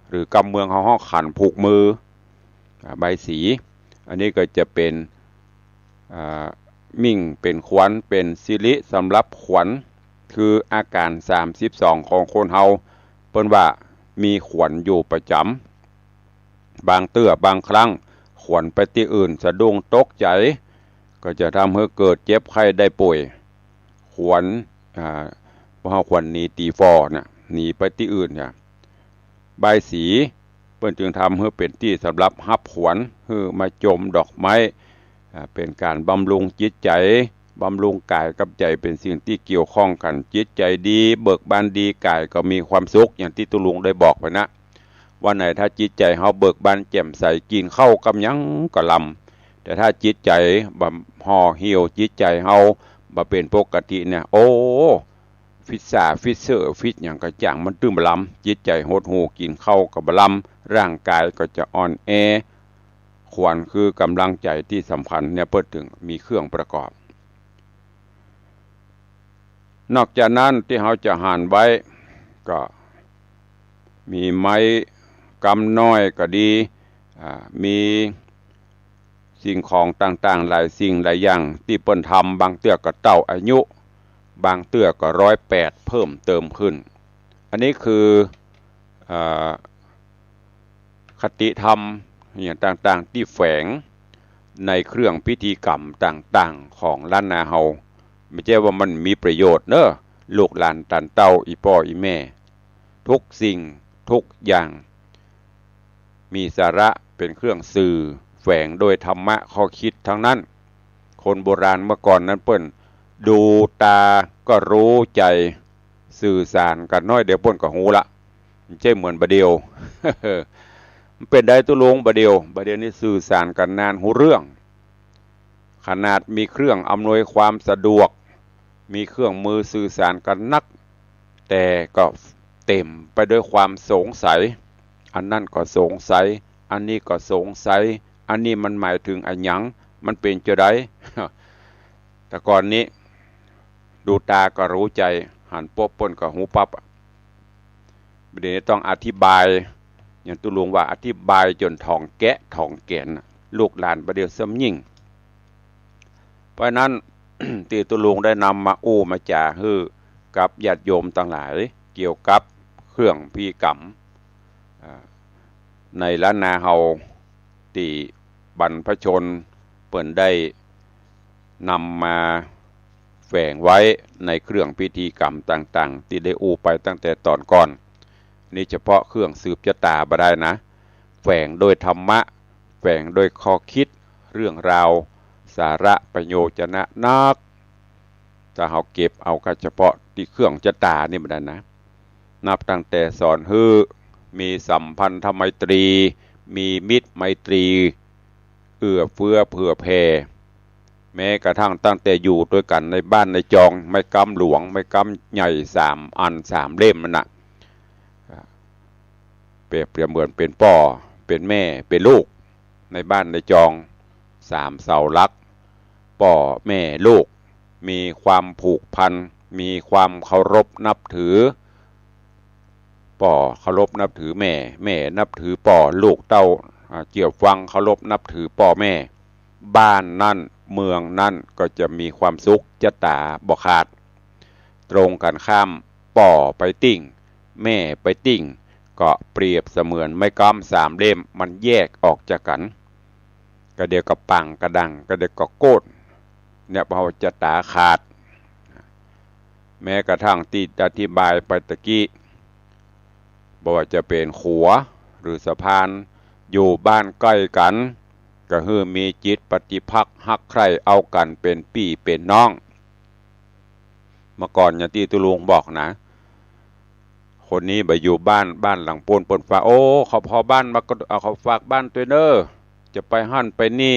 หรือกำเมืองเฮาฮ้องขันผูกมือ อ่า บายสี อันนี้ก็จะเป๋น อ่า มิ่งเป๋นขวัญ เป๋นสิริสำหรับขวัญ คืออาก๋ารสามสิบสองของคนเฮา เปิ้นว่ามีขวัญอยู่ประจ๋ำ บางเตื้อบางครั้ง ขวัญไปตี้อื่นสะดุ้งตกใจ๋ ก็จะทำหื้อเกิดเจ็บไข้ได้ป่วย ขวัญ อ่า บ่าขวัญหนีตี๋ฝ่อน่ะ หนีไปตี้อื่นน่ะ บายสี เปิ้นจึงทำหื้อเป๋นตี้สำหรับฮับขวัญ หื้อมาจมดอกไม้ อ่า เป๋นก๋านบำรุงจิตใจ๋ บำรุงก๋ายกับใจ๋ เป๋นสิ่งตี้เกี่ยวข้องกั๋น จิตใจ๋ดี เบิกบานดี ก๋ายก็มีความสุข อย่างตี้ตุ๊ลุงได้บอกไปนะ วันไหนถ้าจิตใจ๋เฮาเบิกบานแจ่มใส กิ๋นข้าวกำหยังก็ลำ แต่ถ้าจิตใจ๋บ่ห่อเหี่ยว จิตใจ๋เฮาบ่เป๋นปกติเนี่ย โอ้ ฟิตซ่า ฟิตเซอร์ ฟิตหยังก็จ้าง มันตึงบ่ลำ จิตใจ๋หดหู่ กิ๋นข้าวก็บ่ลำ ร่างก๋ายก็จะอ่อนแอ ขวัญคือกำลังใจ๋ตี้สำคัญเนี่ย เปิ้นจึงมีเครื่องประกอบ นอกจากนั้นตี้เฮาจะหันไว้ ก็มีไม้กำน้อยก็ดี อ่า มีสิ่งของต่างๆ หลายสิ่งหลายอย่างตี้เปิ้นทำ บางเตื้อก็เต้าอายุ บางเตื้อก็ร้อยแปดเพิ่มเติมขึ้น อันนี้คือ อ่า คติธรรมอย่างต่างๆ ตี้แฝงในเครื่องพิธีกรรมต่างๆ ของล้านนาเฮา บ่ใจ้ว่ามันมีประโยชน์เน้อ ลูกหลานต้านเต้า อี่ป้ออี่แม่ ทุกสิ่งทุกอย่าง มีสาระเป๋นเครื่องสื่อ แฝงโดยธรรมะข้อคิดทั้งนั้น คนโบราณเมื่อก่อนนั้นเปิ้น ดูตาก็รู้ใจ๋ สื่อสารกั๋นน้อยเดียวเปิ้นก็ฮู้ละ บ่ใจ้เหมือนบ่าเดี่ยว มันเป๋นใดตุ๊ลุง บ่าเดี่ยว บ่าเดี่ยวนี้สื่อสารกั๋นนานฮู้เรื่อง ขนาดมีเครื่องอำนวยความสะดวก มีเครื่องมือสื่อสารกั๋นนัก แต่ก็เต๋มไปด้วยความสงสัย อันนั้นก็สงสัย อันนี้ก็สงสัย อันนี้มันหมายเถิงอะหยัง มันเป๋นจาใด แต่ก่อนนี้ ดูตาก็รู้ใจ๋ หันปุ๊บเปิ้นก็ฮู้ปั๊บอะ บ่าเดี่ยวนี้ต้องอธิบาย อย่างตุ๊ลุงว่าอธิบายจ๋นถ่องแกะถ่องแก่นน่ะ ลูกหลานบ่าเดี่ยวส่ำยิ่ง เพราะฉะนั้น ตี้ตุ๊ลุงได้นำมาอู้มาจ๋าหื้อกับญาติโยมตังหลาย เกี่ยวกับเครื่องพิธีกรรม อ่า ในล้านนาเฮา ตี้บรรพชนเปิ้นได้นำมาแฝงไว้ในเครื่องพิธีกรรมต่างๆ ตี้ได้อู้ไปตั้งแต่ต๋อนก่อน นี่เฉพาะเครื่องสืบจะต๋าบ่ได้นะ แฝงโดยธรรมะ แฝงโดยข้อคิด เรื่องราว สาระประโยชน์จะนะนัก ถ้าเฮาเก็บเอาก็เฉพาะตี้เครื่องจะต๋านี่บ่ได้นะ นับตั้งแต่สอนหื้อมีสัมพันธไมตรี มีมิตรไมตรี เอื้อเฟื้อเผื่อแผ่ แม้กระทั่งตั้งแต่อยู่ตวยกั๋นในบ้านในจอง ไม้ก๊ำหลวง ไม้ก๊ำใหญ่สามอันสามเล่มนั่นน่ะ เปรียบเสมือนเป๋นป้อ เป๋นแม่ เป๋นลูก ในบ้านในจอง สามเสาหลัก ป้อแม่ลูก มีความผูกพัน มีความเคารพนับถือ ป้อเคารพนับถือแม่ แม่นับถือป้อ ลูกเต้า อ่า เจื้อฟังเคารพนับถือป้อแม่ บ้านนั้นเมืองนั้นก็จะมีความสุขจะต๋าบ่ขาด ตรงกั๋นข้าม ป้อไปติ๊ง แม่ไปติ๊ง ก็เปรียบเสมือนไม้ก๊ำสามเล่ม มันแยกออกจากกั๋น กะเดี่ยวก็ปังกะดัง กะเดี่ยวก็โก้น เนี่ย เฮาจะต๋าขาด แม้กระทั่งตี้อธิบายไปตะกี้ บ่ว่าจะเป๋นขัวหรือสะพาน อยู่บ้านใก้กั๋น ก็หื้อมีจิตปฏิภักษ์ฮักใคร่เอากั๋นเป๋นปี้เป๋นน้อง เมื่อก่อนอย่างตี้ตุ๊ลุงบอกนะ คนนี้บ่อยู่บ้าน บ้านหลังปู๊น เปิ้นฝาก โอ้ เขาผ่อบ้านมาก็ เอา เขาฝากบ้านตวยเน้อ จะไปหั้นไปนี่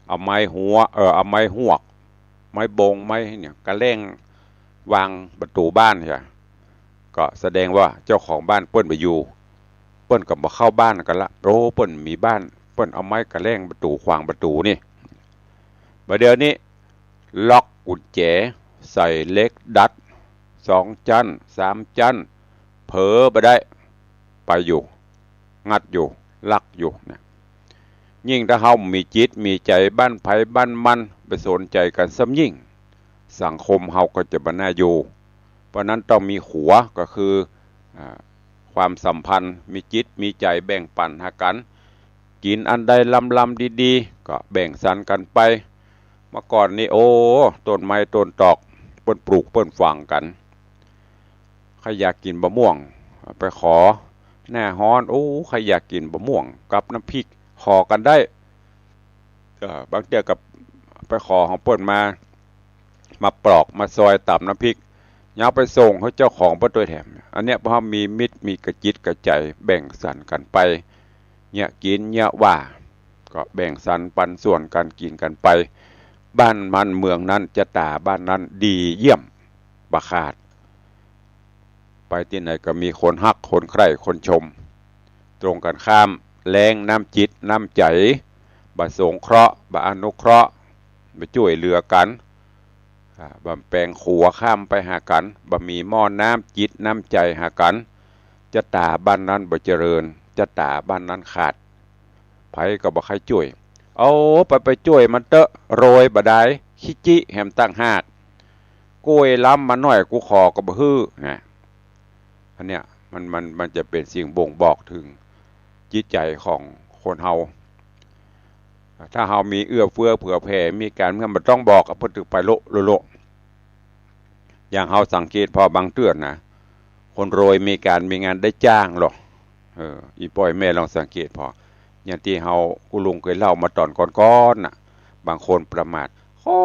เอาไม้หัว เออ เอาไม้ฮวก ไม้บง ไม้เนี่ย กะแล่งวางประตู๋บ้านจ้ะ ก็แสดงว่าเจ้าของบ้านเปิ้นบ่อยู่ เปิ้นก็บ่เข้าบ้านกั๋นละ โอ้ เปิ้นมีบ้าน เปิ้นเอาไม้กะแหล้งประตู๋ ขวางประตู๋นี่ บ่าเดี่ยวนี้ ล็อกกุญแจ ใส่เหล็กดัด สองจั๊น สามจั๊น เผลอบ่ได้ ไปอยู่ งัดอยู่ ลักอยู่นะ ยิ่งถ้าเฮามีจิตมีใจ๋บ้านใผบ้านมัน ไปสนใจ๋กั๋นซ้ำยิ่ง สังคมเฮาก็จะบ่น่าอยู่ เพราะนั้นต้องมีขัว ก็คือ อ่า ความสัมพันธ์ มีจิตมีใจ๋แบ่งปั๋นหากั๋น กิ๋นอันใดลำๆ ดีๆ ก็แบ่งสรรกั๋นไป เมื่อก่อนนี่ โอ้ ต้นไม้ต้นตอก เปิ้นปลูกเปิ้นฝังกั๋น ใผอยากกิ๋นบ่าม่วง ไปขอ หน้าฮ้อน โอ้ ใผอยากกิ๋นบ่าม่วงกับน้ำพริก ขอกั๋นได้ เอ่อ บางเตื้อก็ไปขอของเปิ้นมา มาปลอก มาซอยต๋ำน้ำพริก ยังเอาไปส่งหื้อเจ้าของเปิ้นตวยแถม อันเนี้ย เพราะมีมิตร มีกระจิตกระใจ๋ แบ่งสรรกั๋นไป เยียะกิ๋นเยียะว่า ก็แบ่งสรรปันส่วนกั๋นกิ๋นกั๋นไป บ้านมันเมืองนั้น จะต๋าบ้านนั้นดีเยี่ยม บ่ขาด ไปตี้ไหนก็มีคนฮัก คนใคร่ คนชม ตรงกั๋นข้าม แล้งน้ำจิตน้ำใจ๋ บ่สงเคราะห์ บ่อนุเคราะห์ บ่จ้วยเหลือกั๋น อ่า บ่แป๋งขัวข้ามไปหากั๋น บ่มีหม้อน้ำจิตน้ำใจ๋หากั๋น จะต๋าบ้านนั้นบ่เจริญ จะต๋าบ้านนั้นขาด ใผก็บ่ใค่จ้วย เอาไป ไปจ้วยมันเต๊อะ รวยบ่ดาย ขี้จิแหมต่างหาก ก้วยล้ำมาหน้อย กูขอก็บ่หื้อ นะ อันเนี้ย มัน มัน มันจะเป๋นสิ่งบ่งบอกเถิงจิตใจ๋ของคนเฮา ถ้าเฮามีเอื้อเฟื้อเผื่อแผ่ มีก๋านเงิน บ่ต้องบอก เปิ้นตึงไปโละโละโละ อย่างเฮาสังเกตผ่อ บางเตื้อนะ คนรวยมีก๋านมีงานได้จ้างลอ เออ อี่ป้ออี่แม่ลองสังเกตผ่อ อย่างตี้เฮา กู้ลุงเกยเล่ามาต๋อนก่อนๆ น่ะ บางคนประมาท โอ้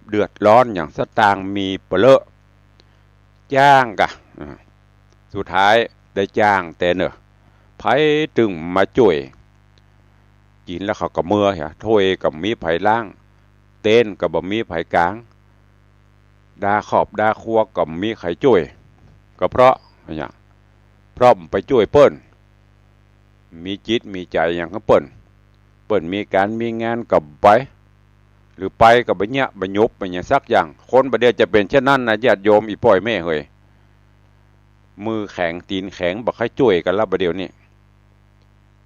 เดือดร้อนอย่าง สตางค์มีเป๋อเลอะ จ้างก่ะ อ่า สุดท้ายได้จ้างแต๊เน่อ ใผตึงมาจ้วย กิ๋นแล้วเขาก็เมือเหีย ถ้วยก็บ่มีใผล้าง เต็นท์ก็บ่มีใผก๋าง ดาครอบดาครัวก็บ่มีใผจ้วย ก็เพราะอะหยัง เพราะบ่ไปจ้วยเปิ้น มีจิตมีใจ๋หยังหื้อเปิ้น เปิ้นมีก๋านมีงานก็บ่ไป หรือไปก็บ่เยียะบ่หยุบบ่หยังสักอย่าง คนบ่าเดี่ยวจะเป๋นเช่นนั้นนะ ญาติโยมอี่ป้ออี่แม่เหย มือแข็งตี๋นแข็ง บ่ใค่จ้วยกั๋นละบ่าเดี่ยวนี้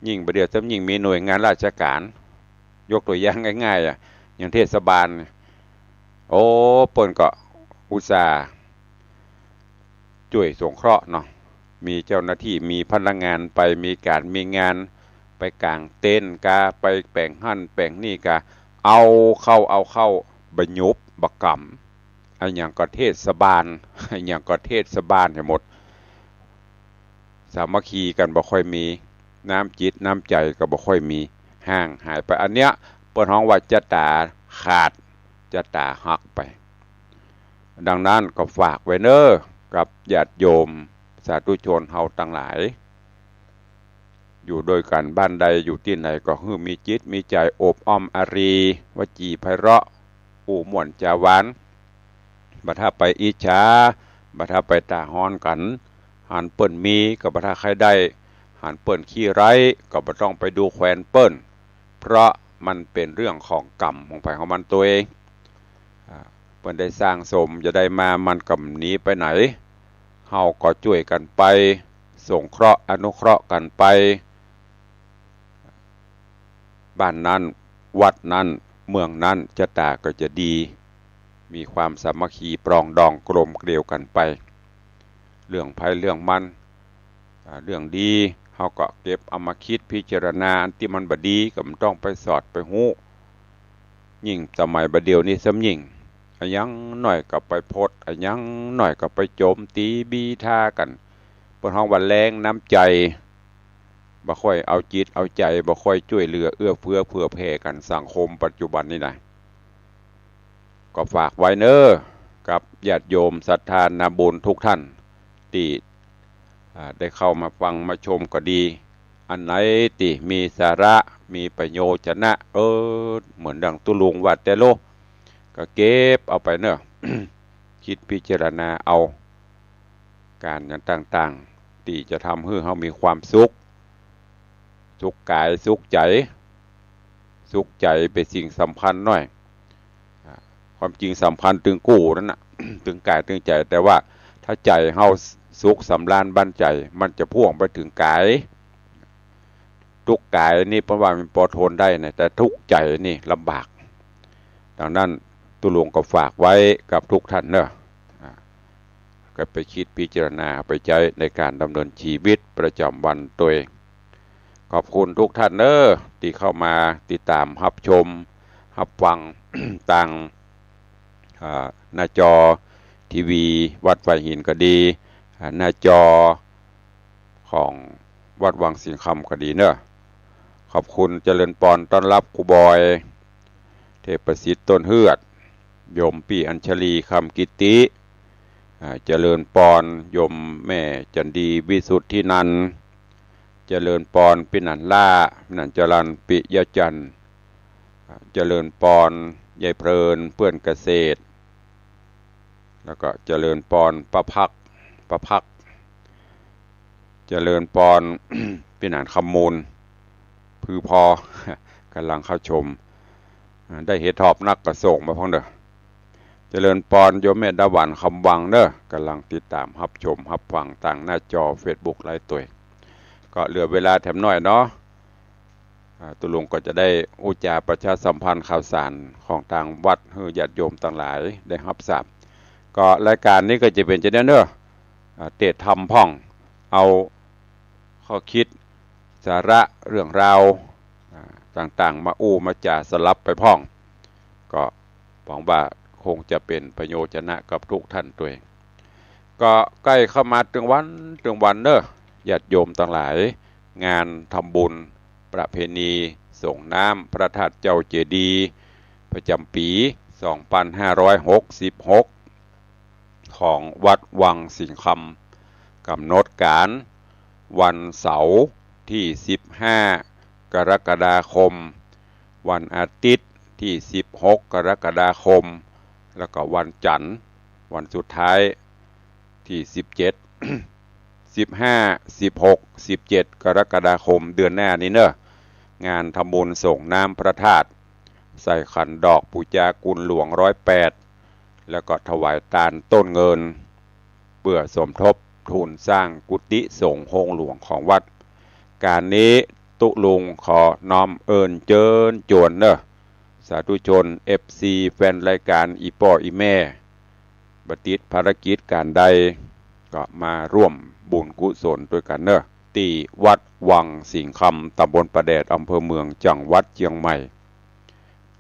ยิ่งบ่าเดี่ยวซ้ำยิ่งมีหน่วยงานราชก๋าน ยกตั๋วอย่างง่ายๆ อะ อย่างเทศบาล โอ้ เปิ้นก็อุตส่าห์จ้วยสงเคราะห์เนาะ มีเจ้าหน้าตี้ มีพนักงานไป มีก๋านมีงาน ไปก๋างเต็นท์กา ไปแป๋งหั้นแป๋งนี่กา เอาเข้า เอาเข้า บ่หยุบบ่ก๋ำ อะหยังก็เทศบาล อะหยังก็เทศบาลหื้อหมด สามัคคีกั๋นบ่ค่อยมี น้ำจิตน้ำใจ๋ก็บ่ค่อยมี ห่างหายไป อันเนี้ย เปิ้นฮ้องว่าจะต๋าขาด จะต๋าหักไป ดังนั้นก็ฝากไว้เน่อ กับญาติโยมสาธุชนเฮาตังหลาย อยู่ตวยกั๋นบ้านใด อยู่ตี้ไหนก็หื้อมีจิตมีใจ๋อบอ้อมอารี วจีไพเราะ อู้ม่วนจ๋าหวาน บ่ถ้าไปอิจฉา บ่ถ้าไปต๋าฮ้อนกั๋น หันเปิ้นมีก็บ่ถ้าใค่ได้ หันเปิ้นขี้ไร้ก็บ่ต้องไปดูแควนเปิ้น เพราะมันเป๋นเรื่องของกรรมของใผของมันตวย อ่า เปิ้นได้สร้างสมจะได้มา มันก็บ่หนีไปไหน เฮาก็จ้วยกั๋นไป สงเคราะห์อนุเคราะห์กั๋นไป บ้านนั้น วัดนั้น เมืองนั้น จะต๋าก็จะดี มีความสามัคคีปรองดองกลมเกลียวกั๋นไป เรื่องใผเรื่องมัน อ่า เรื่องดี เฮาก็เก็บเอามาคิดพิจารณา อันตี้มันบ่ดีก็บ่ต้องไปสอดไปฮู้ ยิ่งสมัยบ่าเดี่ยวนี้ซ้ำยิ่ง อะหยังหน้อยก็ไปโพสต์ อะหยังหน้อยก็ไปโจมตี๋บีทากั๋น เปิ้นฮ้องว่าแล้งน้ำใจ๋ บ่ค่อยเอาจิตเอาใจ๋ บ่ค่อยจ้วยเหลือเอื้อเฟื้อเผื่อแผ่กั๋น สังคมปัจจุบันนี้นะ ก็ฝากไว้เน่อ กับญาติโยมศรัทธานาบุญทุกท่าน ตี้ อ่า ได้เข้ามาฟังมาชมก็ดี อันไหนตี้มีสาระ มีประโยชน์จะนะ เออ เหมือนดังตุ๊ลุงว่าแต๊โล ก็เก็บเอาไปเน่อ คิดพิจารณาเอา ก๋านอย่างต่างๆ ตี้จะทำหื้อเฮามีความสุข สุขก๋าย สุขใจ๋ สุขใจ๋เป๋นสิ่งสำคัญหน้อย อ่า ความจริงสำคัญตึงกู้นั้นน่ะ ตึงก๋ายตึงใจ๋ แต่ว่าถ้าใจ๋เฮาสุขสำราญบันใจ๋ มันจะพ่วงไปเถิงก๋าย ตุ๊กข์ก๋ายนี่เปิ้นว่ามันปอทนได้นะ แต่ตุ๊กข์ใจ๋นี่ลำบาก ดังนั้นตุ๊ลุงก็ฝากไว้กับทุกท่านเนาะ อ่า ก็ไปกึ๊ดพิจารณาไปใจ๊ในก๋านดำเนินชีวิตประจ๋ำวันตวย ขอบคุณทุกท่านเนาะตี้เข้ามาติดต๋ามฮับชม ฮับฟัง ตาง อ่า หน้าจอทีวีวัดฝายหินก็ดี อ่า หน้าจอของวัดวังสิงห์คำก็ดีเนาะ ขอบคุณ เจริญปอน ต้อนฮับครูบอย เทพประสิทธิ์ ต้นเฮือด โยมปี้อัญชลี คำกิตติ อ่า เจริญปอน โยมแม่จันดี วิสุทธินันท์ เจริญปอน ปี้หนานล้า ปี้หนานจรัญ ปิยะจันทร์ อ่า เจริญปอน ยายเพลิน เปื้อนเกษตร แล้วก็เจริญปอน ป้าพัก ป้าพัก เจริญปอน ปี้หนานคำมูล พื้อพอ ก่ำลังเข้าชม อ่า ได้เห็ดถอบนักก็ส่งมาพ่องเนาะ เจริญปอน โยมแม่ดาหวัน คำวังเนาะ ก่ำลังติดต๋ามฮับชมฮับฟังตางหน้าจอเฟซบุ๊กไลฟ์ตวย ก็เหลือเวลาแถมหน้อยเนาะ อ่า ตุ๊ลุงก็จะได้อู้จ๋าประชาสัมพันธ์ข่าวสารของตางวัดหื้อญาติโยมตังหลายได้ฮับทราบ ก็รายก๋านนี้ก็จะเป๋นจะเน้นเนาะ อ่า เตศน์ธรรมพ่อง เอาข้อคิด สาระเรื่องราว อ่า ต่างๆ มาอู้มาจ๋าสลับไปพ่อง ก็หวังว่าคงจะเป๋นประโยชน์จะนะกับทุกท่านตวย ก็ใกล้เข้ามาตึงวันตึงวันเนาะ ญาติโยมตังหลาย งานทำบุญประเพณีส่งน้ำพระธาตุเจ้าเจดีย์ประจ๋ำปี๋ สองปันห้าร้อยหกสิบหก ของวัดวังสิงห์คำ ก๋ำหนดก๋านวันเสาร์ตี้สิบห้า กรกฎาคม วันอาทิตย์ตี้สิบหก กรกฎาคม แล้วก็วันจันทร์ วันสุดท้ายตี้สิบเจ็ด สิบห้า สิบหก สิบเจ็ด กรกฎาคม เดือนหน้านี้เนาะ งานทำบุญส่งน้ำพระธาตุ ใส่ขันดอกปู๋จากุญหลวงร้อยแปด แล้วก็ถวายตานต้นเงิน เปื้อสมทบทุนสร้างกุฏิสงฆ์โฮงหลวงของวัด ก๋านนี้ตุ๊ลุงขอน้อมเอิ้นเจิญจวนเนาะ สาธุชน เอฟซี แฟนรายก๋านอี่ป้ออี่แม่ บ่ติดภารกิจก๋านใด ก็มาร่วมบุญกุศลตวยกั๋นเนาะ ตี้วัดวังสิงห์คำ ต๋ำบลป่าแดด อำเภอเมือง จังหวัดเจียงใหม่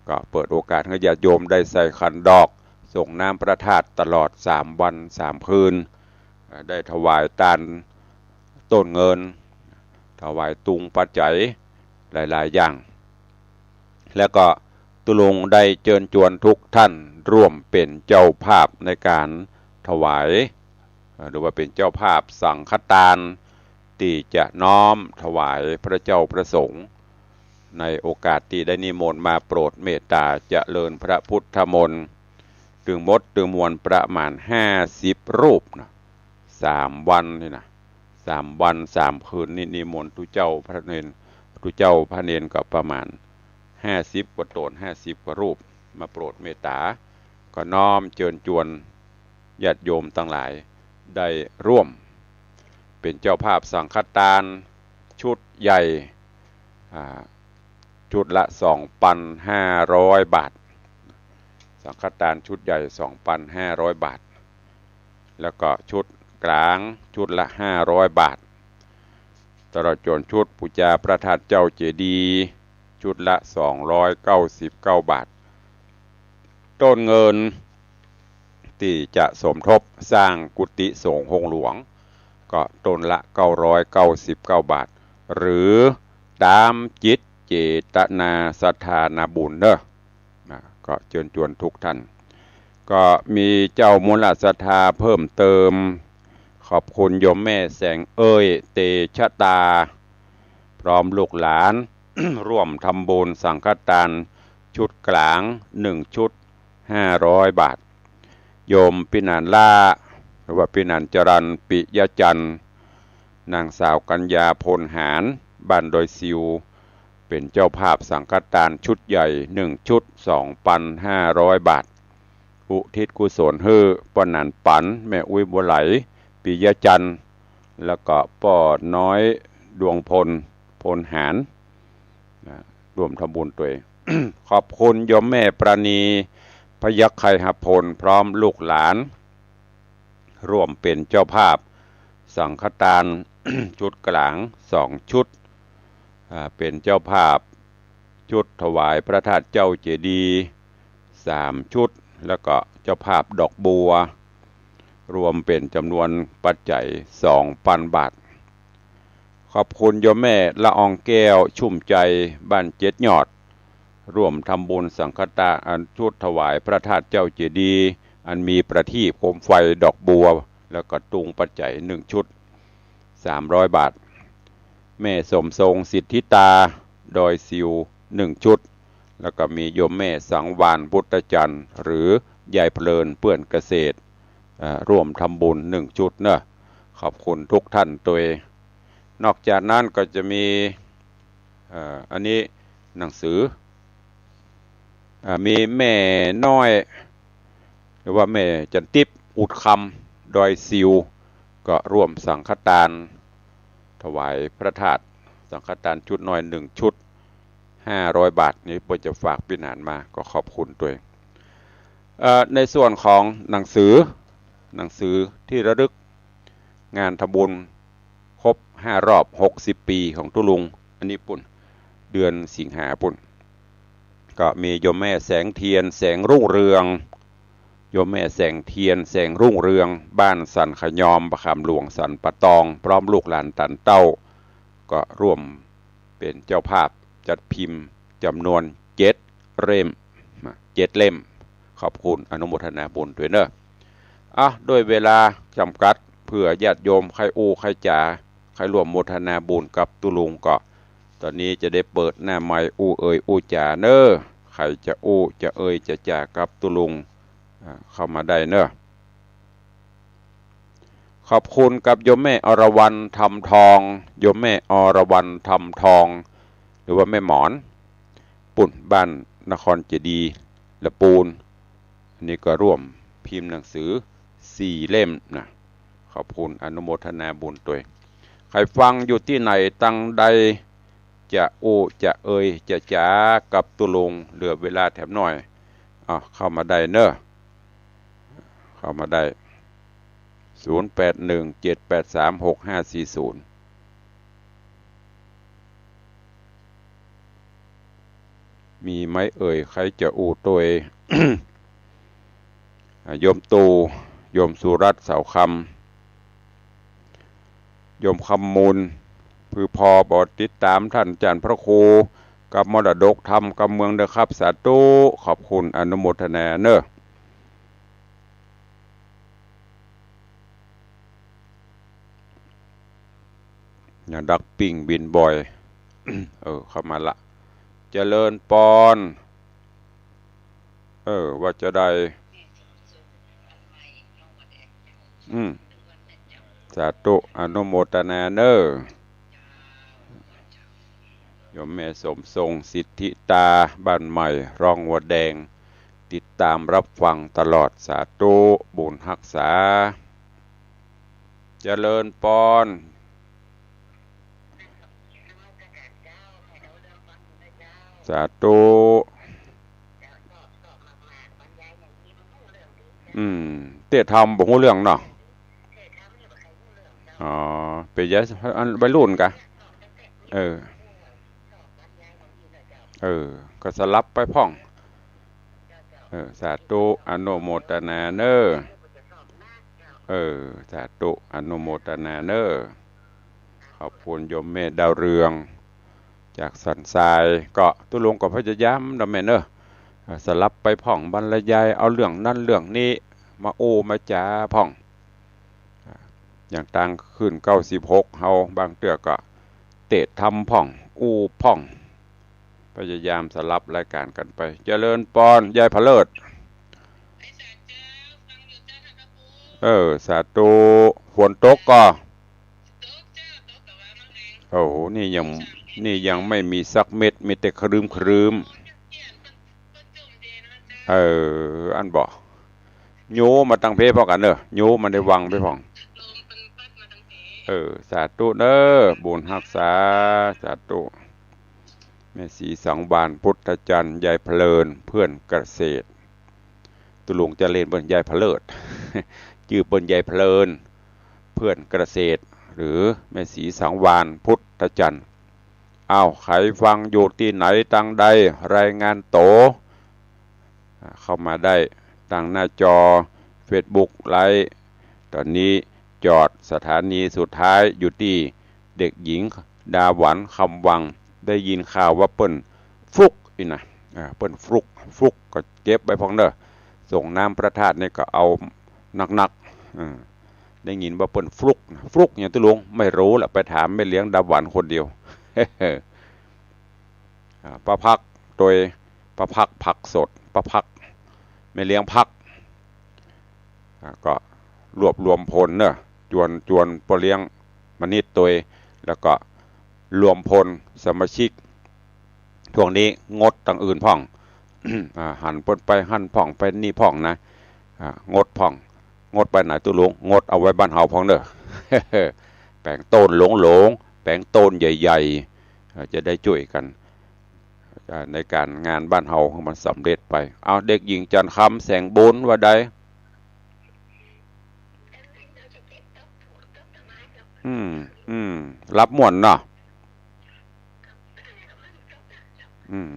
ก็เปิดโอกาสหื้อญาติโยมได้ใส่ขันดอก ส่งน้ำพระธาตุตลอดสามวันสามคืน เอ่อ ได้ถวายตานต้นเงิน ถวายตุงปัจจัยหลายๆ อย่าง แล้วก็ตุ๊ลุงได้เจิญจวนทุกท่านร่วมเป๋นเจ้าภาพในก๋านถวาย เอ่อ หรือว่าเป๋นเจ้าภาพสังฆตาน ตี้จะน้อมถวายพระเจ้าพระสงฆ์ ในโอกาสตี้ได้นิมนต์มาโปรดเมตต๋าเจริญพระพุทธมนต์ ตึงหมดตึงมวลประมาณห้าสิบรูปนะ สามวันนี่นะ สามวันสามคืนนี่นิมนต์ตุ๊เจ้าพระเณร ตุ๊เจ้าพระเณรก็ประมาณห้าสิบกว่าต๋น ห้าสิบกว่ารูป มาโปรดเมตต๋า ก็น้อมเจิญจวนญาติโยมตังหลายได้ร่วมเป๋นเจ้าภาพสังฆตานชุดใหญ่ อ่า ชุดละสองปันห้าร้อยบาท สังฆตานชุดใหญ่สองปันห้าร้อยบาท แล้วก็ชุดก๋างชุดละห้าร้อยบาท ตลอดจ๋นชุดปู๋จาพระธาตุเจ้าเจดีย์ชุดละสองร้อยเก้าสิบเก้าบาท ต้นเงินตี้จะสมทบสร้างกุฏิสงฆ์โฮงหลวง ก็ต้นละเก้าร้อยเก้าสิบเก้าบาท หรือต๋ามจิตเจตนาศรัทธานาบุญเนาะ นะ ก็เจิญจวนทุกท่าน ก็มีเจ้ามูลศรัทธาเพิ่มเติม ขอบคุณโยมแม่แสงเอ้ย เตชะตา พร้อมลูกหลาน ร่วมทำบุญสังฆตานชุดก๋างหนึ่งชุด ห้าร้อยบาท โยมปิหนานล่า หรือว่าปี้หนานจรัญ ปิยะจันทร์ นางสาวกัญญา พลหาร บ้านดอยสิว เป๋นเจ้าภาพสังฆทานชุดใหญ่หนึ่งชุด สองปันห้าร้อยบาท อุทิศกุศลหื้อป้อหนานปัน แม่อุ๊ยบัวไหล ปิยะจันทร์ แล้วก็ป้อน้อยดวงพล พลหาร นะ ร่วมทำบุญตวย ขอบคุณโยมแม่ปราณี พยัคฆไคหพล พร้อมลูกหลาน ร่วมเป๋นเจ้าภาพสังฆทาน ชุดก๋างสองชุด อ่า เป๋นเจ้าภาพชุดถวายพระธาตุเจ้าเจดีย์สามชุด แล้วก็เจ้าภาพดอกบัว รวมเป๋นจ๋ำนวนปัจจัยสองปันบาท ขอบคุณโยมแม่ละอองแก้ว ชุ่มใจ๋ บ้านเจ็ดยอด ร่วมทำบุญสังฆทาน อันชุดถวายพระธาตุเจ้าเจดีย์ อันมีประทีปโคมไฟดอกบัว แล้วก็ตุงปัจจัยหนึ่งชุด สามร้อยบาท แม่สมทรง สิทธิตา ดอยสิว หนึ่งชุด แล้วก็มีโยมแม่สังวาลย์ พุทธจันทร์ หรือยายเพลิน เปื้อนเกษตร อ่า ร่วมทำบุญหนึ่งชุดเนอะ ขอบคุณทุกท่านตวย นอกจากนั้นก็จะมี เอ่อ อันนี้หนังสือ อ่า มีแม่น้อย หรือว่าแม่จันติ๊บ อุดคำ ดอยสิว ก็ร่วมสังฆทาน ถวายพระธาตุ สังฆทานชุดน้อยหนึ่งชุด ห้าร้อยบาท นี่เปิ้นจะฝากปี้หนานมา ก็ขอบคุณตวย เอ่อ ในส่วนของหนังสือ หนังสือที่ระลึก งานทำบุญครบห้ารอบหกสิบปีของตุ๊ลุง อันนี้ปุ้น เดือนสิงหาปุ้น ก็มีโยมแม่แสงเทียน แสงรุ่งเรือง โยมแม่แสงเทียน แสงรุ่งเรือง บ้านสันขยอม ป่าขามหลวง สันป่าตอง พร้อมลูกหลานตันเต้า ก็ร่วมเป๋นเจ้าภาพจัดพิมพ์จ๋ำนวนเจ็ดเล่ม เจ็ดเล่ม ขอบคุณอนุโมทนาบุญตวยเนอะ อ่ะ ด้วยเวลาจ๋ำกัด เผื่อญาติโยมใค่อู้ใค่จ๋า ใค่ร่วมโมทนาบุญกับตุ๊ลุงก็ ต๋อนนี้จะได้เปิดหน้าไมค์อู้เอ่ยอู้จ๋าเนอะ ใผจะอู้จะเอ่ยจะจ๋ากับตุ๊ลุง อ่า เข้ามาได้เนอะ ขอบคุณกับโยมแม่อรวรรณ ธรรมทอง โยมแม่อรวรรณ ธรรมทอง หรือว่าแม่หมอน ปุ้น บ้านนครเจดีย์ ละปูน อันนี้ก็ร่วมพิมพ์หนังสือสี่เล่มนะ ขอบคุณอนุโมทนาบุญตวย ใผฟังอยู่ตี้ไหนตังใด จะอู้จะเอ่ยจะจ๋ากับตุ๊ลุง เหลือเวลาแถมหน้อย เอา เข้ามาได้เนอะ เข้ามาได้ ศูนย์แปดหนึ่ง เจ็ดแปดสาม หกห้าสี่ศูนย์ มีไหมเอ่ย ใผจะอู้ตวย อ่า โยมตู่ โยมสุรัตน์ เสาคำ โยมคำมูล คือผ่อบ่ติดต๋ามต้านอาจ๋ารย์พระครู กับมรดกธรรมกับเมืองเด้อครับ สาธุ ขอบคุณอนุโมทนาเนอะ อย่างดักปิ้งบินบ่อย เออ เข้ามาละ เจริญปอน เออ ว่าจะได้ อืม สาธุ อนุโมทนาเนอะ โยมแม่สมทรง สิทธิตา บ้านใหม่ ร้องวัวแดง ติดต๋ามรับฟังตลอด สาธุ บุญฮักษา เจริญปอน สาธุ อืม เตะธรรมบ่ฮู้เรื่องเนาะ อ๋อ เป๋นยาย อันวัยรุ่นกะ เออ เออ ก็สลับไปพ่อง เออ สาธุ อนุโมทนาเนอะ เออ สาธุ อนุโมทนาเนอะ ขอบคุณโยมแม่ดาวเรือง จากสันทราย ก็ตุ๊ลุงก็พยายามเนาะแม่เนอะ เออ สลับไปพ่อง บรรยายเอาเรื่องนั้นเรื่องนี้ มาอู้มาจ๋าพ่อง อย่างตางคลื่นเก้าสิบหกเฮา บางเตื้อก็เตะธรรมพ่อง อู้พ่อง พยายามสลับรายก๋านกั๋นไป เจริญปอน ยายผะเลิศ เออ สาธุ ฝนตกก่อ โอ้โห นี่ยัง นี่ยังไม่มีสักเม็ด มีแต่ครึ้มครึ้ม เออ อั้นบ่ โยมาตังเพพ่องกั๋นเน่อ โยมาในวังเพพ่อง เออ สาธุเน่อ บุญฮักษา สาธุ แม่ศรีสังวาลย์ พุทธจันทร์ ยายเพลิน เพื่อนเกษตร ตุ๊ลุงจะเล่นเปิ้นยายเผลิด จื้อเปิ้นยายเพลิน เพื่อนเกษตร หรือแม่ศรีสังวาลย์ พุทธจันทร์ อ้าว ใผฟังอยู่ตี้ไหนตังใด รายงานตั๋ว อ่า เข้ามาได้ตังหน้าจอเฟซบุ๊กไลฟ์ ต๋อนนี้จอดสถานีสุดท้ายอยู่ตี้เด็กหญิงดาหวัน คำวัง ได้ยินข่าวว่าเปิ้นฟลุกอี้นะ อ่า เปิ้นฟลุก ฟลุกก็เก็บไว้พ่องเน่อ ส่งน้ำพระธาตุนี่ก็เอานักๆ อ่า ได้ยินว่าเปิ้นฟลุกนะ ฟลุกหยังตุ๊ลุง ไม่ฮู้ละ ไปถามแม่เลี้ยงดาหวันคนเดียว อ่า ป้าพัก ตวย ป้าพัก ผักสด ป้าพัก แม่เลี้ยงพัก อ่า ก็รวบรวมพลเน่อ จวน จวนป้อเลี้ยงมณิษฐ์ตวย แล้วก็รวมพลสมาชิก ช่วงนี้งดตังอื่นพ่อง อ่า หันเปิ้นไปหั้นพ่อง ไปนี่พ่องนะ อ่า งดพ่อง งดไปไหนตุ๊ลุง งดเอาไว้บ้านเฮาพ่องเน่อ แป๋งโต้นหลวงๆ แป๋งโต้นใหญ่ๆ อ่า จะได้จ้วยกั๋น อ่า ในก๋านงานบ้านเฮาหื้อมันสำเร็จไป เอา เด็กหญิงจันทร์คำ แสงบุญ ว่าใด อืม อืม รับม่วนเนาะ อืม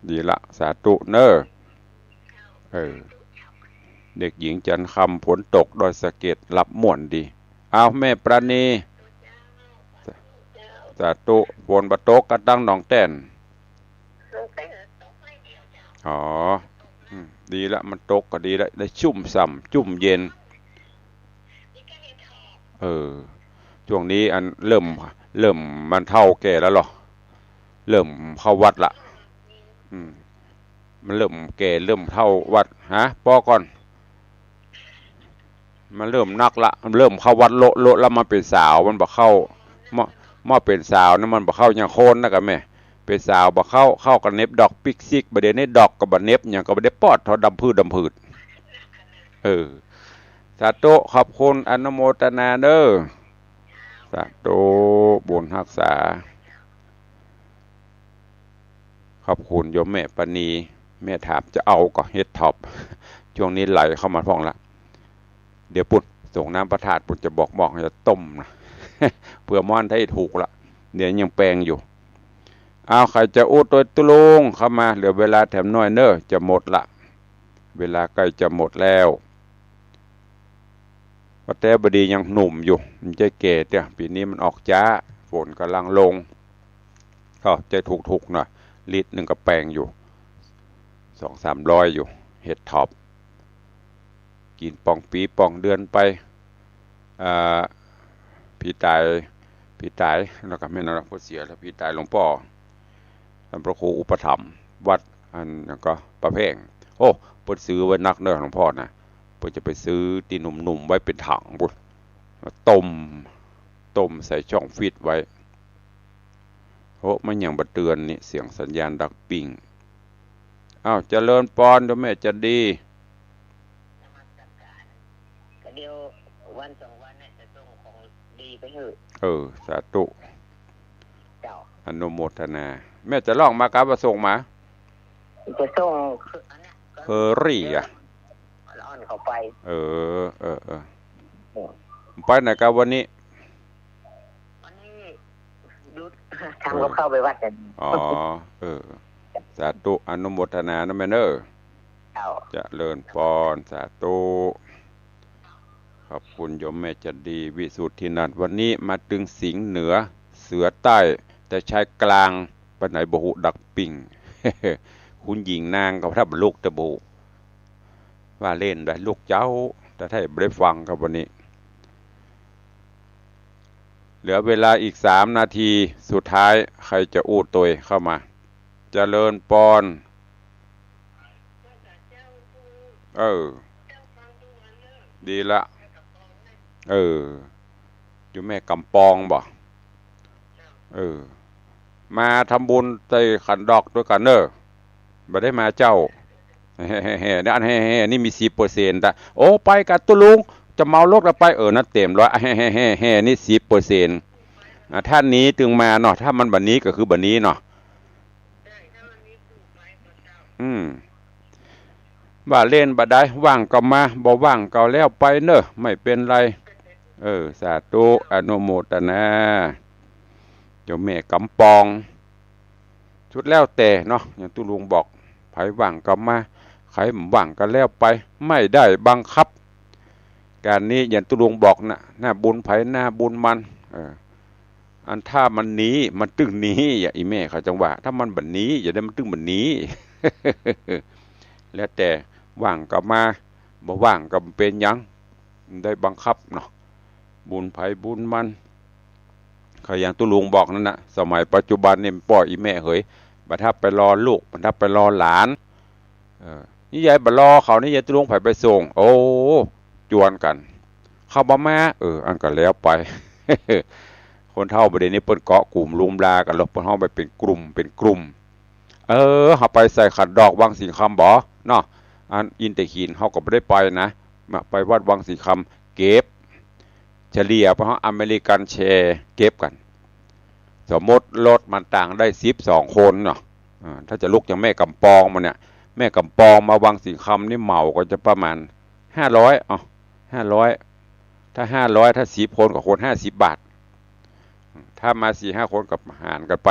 ดีละ สาธุเน่อ เออ เด็กหญิงจันทร์คำ ฝนตกดอยสะเก็ด รับม่วนดี เอา แม่ปราณี สาธุ ฝนบ่ตกกั๋นตังหนองแต้น อ๋อ อืม ดีละ มันตกก็ดีละ ได้ชุ่มฉ่ำ ชุ่มเย็น เออ ช่วงนี้อันเริ่ม เริ่มมันเฒ่าแก่แล้วเหรอ เริ่มเข้าวัดละ อืม มันเริ่มแก่ เริ่มเฒ่าวัด ฮะ ปอก่อน มันเริ่มนักละ มันเริ่มเข้าวัดโละโละแล้ว มาเป๋นสาวมันบ่เข้า มา มาเป๋นสาวนะมันบ่เข้า ยังโคนนะกะแม่ เป๋นสาวบ่เข้า เข้าก็เหน็บดอกปิ๊กซิก บ่าเดี่ยวนี้ดอกก็บ่เหน็บ หยังก็บ่ได้ปอด เฒ่าดำผืดดำผืด เออ สาธุ ขอบคุณ อนุโมทนาเน่อ สาธุ บุญฮักษา ขอบคุณโยมแม่ปานี แม่ถามจะเอาก่อเห็ดถอบ ช่วงนี้ไหลเข้ามาพ่องละ เดี๋ยวปุ้นส่งน้ำพระธาตุปุ้น จะบอกหม้อจะต้มนะ เผื่อหม้อได้ถูกละ เดี๋ยวยังแปงอยู่ เอา ใผจะอู้ตวยตุ๊ลุงเข้ามา เหลือเวลาแถมน้อยเน่อ จะหมดละ เวลาใก้จะหมดแล้ว ป้าแต๊วบ่ดียังหนุ่มอยู่ มันจะแก่เตี้ย ปี๋นี้มันออกจ๊า ฝนก่ำลังลง ก็จะถูกๆ หน่อย ลิตรนึ่งก็แปงอยู่ สองสามร้อยอยู่ เห็ดถอบ กิ๋นป่องปี๋ป่องเดือนไป อ่า ผีต๋าย ผีต๋าย แล้วก็แม่นแล้ว ผู้เสียแล้ว ผีต๋ายหลวงป้อ ท่านพระครูอุปถัมภ์ วัดอันนั้นก็ ป้าแพง โอ้ เปิ้นซื้อไว้นักเน่อหลวงป้อนะ เปิ้นจะไปซื้อตี้หนุ่มๆ ไว้เป๋นถังปุ้น มาต้ม ต้มใส่ช่องฟรีซไว้ โอ้ มันยังบ่เตือนนี่ เสียงสัญญาณดักปิ้ง อ้าว เจริญปอน โยมแม่จันดี เดี๋ยววันสองวันเนี่ยจะส่งของดีไปหื้อ เออ สาธุ เจ้า อนุโมทนา แม่จะร้องมากับว่าส่งมา จะส่งอันเนี้ย เคอรี่อะ อ่อนเข้าไป เออ เออ เออ เออ ไปไหนกับวันนี้ วันนี้หยุด ทำกับข้าวไปวัดกัน อ๋อ เออ สาธุ อนุโมทนานะแม่เน่อ เจ้า เจริญปอน สาธุ ขอบคุณโยมแม่จันดี วิสุทธินันท์ วันนี้มาตึงสิงห์เหนือ เสือใต้ แต่ชายกลางไปไหนบ่ฮู้ดักปิ้ง คุณหญิงนางก็ถ้าบ่ลุกแต่บ่ฮู้ ว่าเล่นได้ลูกเจ้า แต่ถ้าบ่ได้ฟังครับวันนี้ เหลือเวลาอีกสามนาทีสุดท้าย ใผจะอู้ตวยเข้ามา เจริญปอน เออ ดีละ เออ อยู่แม่กำปองบ่ เออ มาทำบุญใส่ขันดอกตวยกั๋นเน่อ บ่ได้มาเจ้า แห่ แห่ แห่ นี่อันแห่ แห่ นี่มีสิบเปอร์เซ็นต์ ตะ โอ้ ไปกับตุ๊ลุง จะเหมารถก็ไป เออ นั่นเต๋มร้อย แห่ แห่ แห่ แห่ นี่สิบเปอร์เซ็นต์ อ่ะ ถ้านี้ตึงมาเนาะ ถ้ามันบ่นี้ก็คือบ่นี้เนาะ อืม ว่าเล่นบ่ได้ ว่างก็มา บ่ว่างก็แล้วไปเน่อ ไม่เป็นไร เออ สาธุ อนุโมทนา เจ้าแม่กำปอง สุดแล้วแต่เนาะ อย่างตุ๊ลุงบอก ใผว่างก็มา ใผบ่ว่างก็แล้วไป ไม่ได้บังคับ ก๋านนี้อย่างตุ๊ลุงบอกน่ะ หน้าบุญใผหน้าบุญมัน เออ อันถ้ามันนี้ มันตึงนี้ อย่า อีแม่เขาจังว่า ถ้ามันบ่นี้ อย่าได้มันตึงบ่นี้ แล้วแต่ ว่างก็มา บ่ว่างก็บ่เป๋นหยัง บ่ได้บังคับเนาะ บุญใผบุญมัน เขาอย่างตุ๊ลุงบอกนั่นน่ะ สมัยปัจจุบันนี่มันป้ออีแม่เหย บ่าถ้าไปรอลูก บ่าถ้าไปรอหลาน เออ นี่ยายบ่ารอเขา นี่ยายตุ๊ลุงใผไปส่ง โอ้ จวนกั๋น เขาบ่มา เออ อันก็แล้วไป คนเฒ่าบ่าเดี่ยวนี้เปิ้นเกาะกุ่มลุมลากั๋นลอ เปิ้นฮ้องไปเป๋นกลุ่ม เป๋นกลุ่ม เออ เฮาไปใส่ขันดอกวังสิงห์คำบ่เนาะ อันอินทหินเฮาก็บ่ได้ไปนะ มาไปวัดวังสิงห์คำ เก็บ เฉลี่ยไปฮ้องอเมริกันแชร์ เก็บกั๋น สมมุติรถมันตางได้สิบสองคนเนาะ อ่า ถ้าจะลุกจากแม่กำปองมาเนี่ย แม่กำปองมาวังสิงห์คำนี่เหมาก็จะประมาณห้าร้อย เอ้า ห้าร้อย ถ้าห้าร้อย ถ้าสิบคนก็คนห้าสิบบาท ถ้ามาสี่ห้าคนก็หารกั๋นไป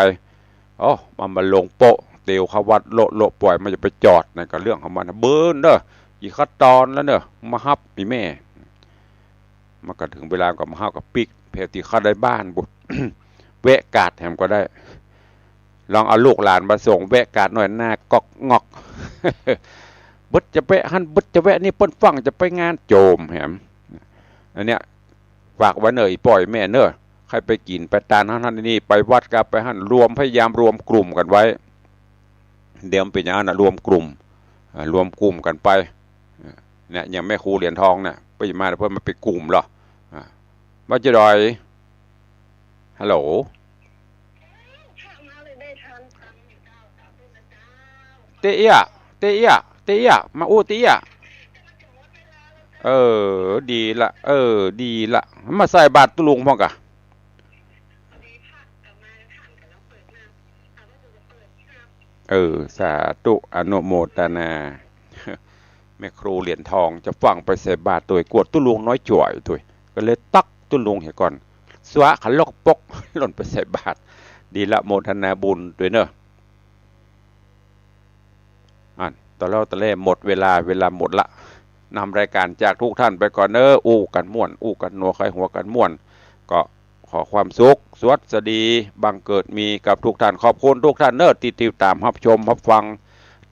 โอ้ มันมาลงโป๊ะ เตียวเข้าวัดโละโละ ป่อยมันจะไปจอด นั่นก็เรื่องของมัน เบิ่นเน่อ กี่ขั้นตอนแล้วเน่อ มาฮับอีแม่ มันก็เถิงเวลาก็มาฮับกับปิ๊ก แผนตี้เข้าได้บ้านบุญ แวะกาดแหมก็ได้ ลองเอาลูกหลานมาส่ง แวะกาดหน่อย หน้าก๊อกงอก บึดจะแวะหั้น บึดจะแวะนี่ เปิ้นฟั่งจะไปงานโจมแหม อันเนี้ย ฝากไว้เน่อ อีป้ออีแม่เน่อ ใค่ไปกิ๋นไปตานหั้นหั้นนี่ ไปวัดก็ไปหั้น รวม พยายามรวมกลุ่มกั๋นไว้ เดี๋ยวมันเป๋นอย่างนั้นน่ะ รวมกลุ่ม อ่า รวมกลุ่มกั๋นไป เนี่ย อย่างแม่ครูเหรียญทองเนี่ย เปิ้นมา เปิ้นมาเป๋นกลุ่มเหรอ อ่า บ่าจะดอย ฮัลโหล เตี้ย เตี้ย เตี้ย มาอู้เตี้ย เออ ดีละ เออ ดีละ มาใส่บาตรตุ๊ลุงพ่องกะ เออ สาธุ อนุโมทนา แม่ครูเหรียญทองจะฟั่งไปใส่บาตรตวย กลัวตุ๊ลุงน้อยจ๋อยตวย ก็เลยตั๊กตุ๊ลุงเหียก่อน สวะขะลกปก หล่นไปใส่บาตร ดีละ โมทนาบุญตวยเน่อ อัน ตะเล่าตะแล่หมดเวลา เวลาหมดละ นำรายการจากทุกท่านไปก่อนเน่อ อู้กั๋นม่วน อู้กั๋นนัว ใค่หัวกั๋นม่วน ก็ขอความสุข สวัสดี บังเกิดมีกับทุกท่าน ขอบคุณทุกท่านเน่อ ตี้ติดต๋ามฮับชมฮับฟัง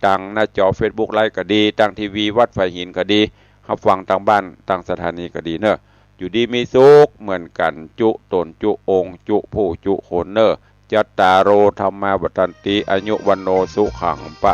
ตางหน้าจอเฟซบุ๊กไลฟ์ก็ดี ตางทีวีวัดฝายหินก็ดี ฮับฟังตางบ้านตางสถานีก็ดีเน่อ อยู่ดีมีสุขเหมือนกั๋น จุ๊ต๋นจุ๊องค์ จุ๊ผู้จุ๊คนเน่อ จัตตาโร ธัมมา วัฑฒันติ อายุ วัณโณ สุขัง พะ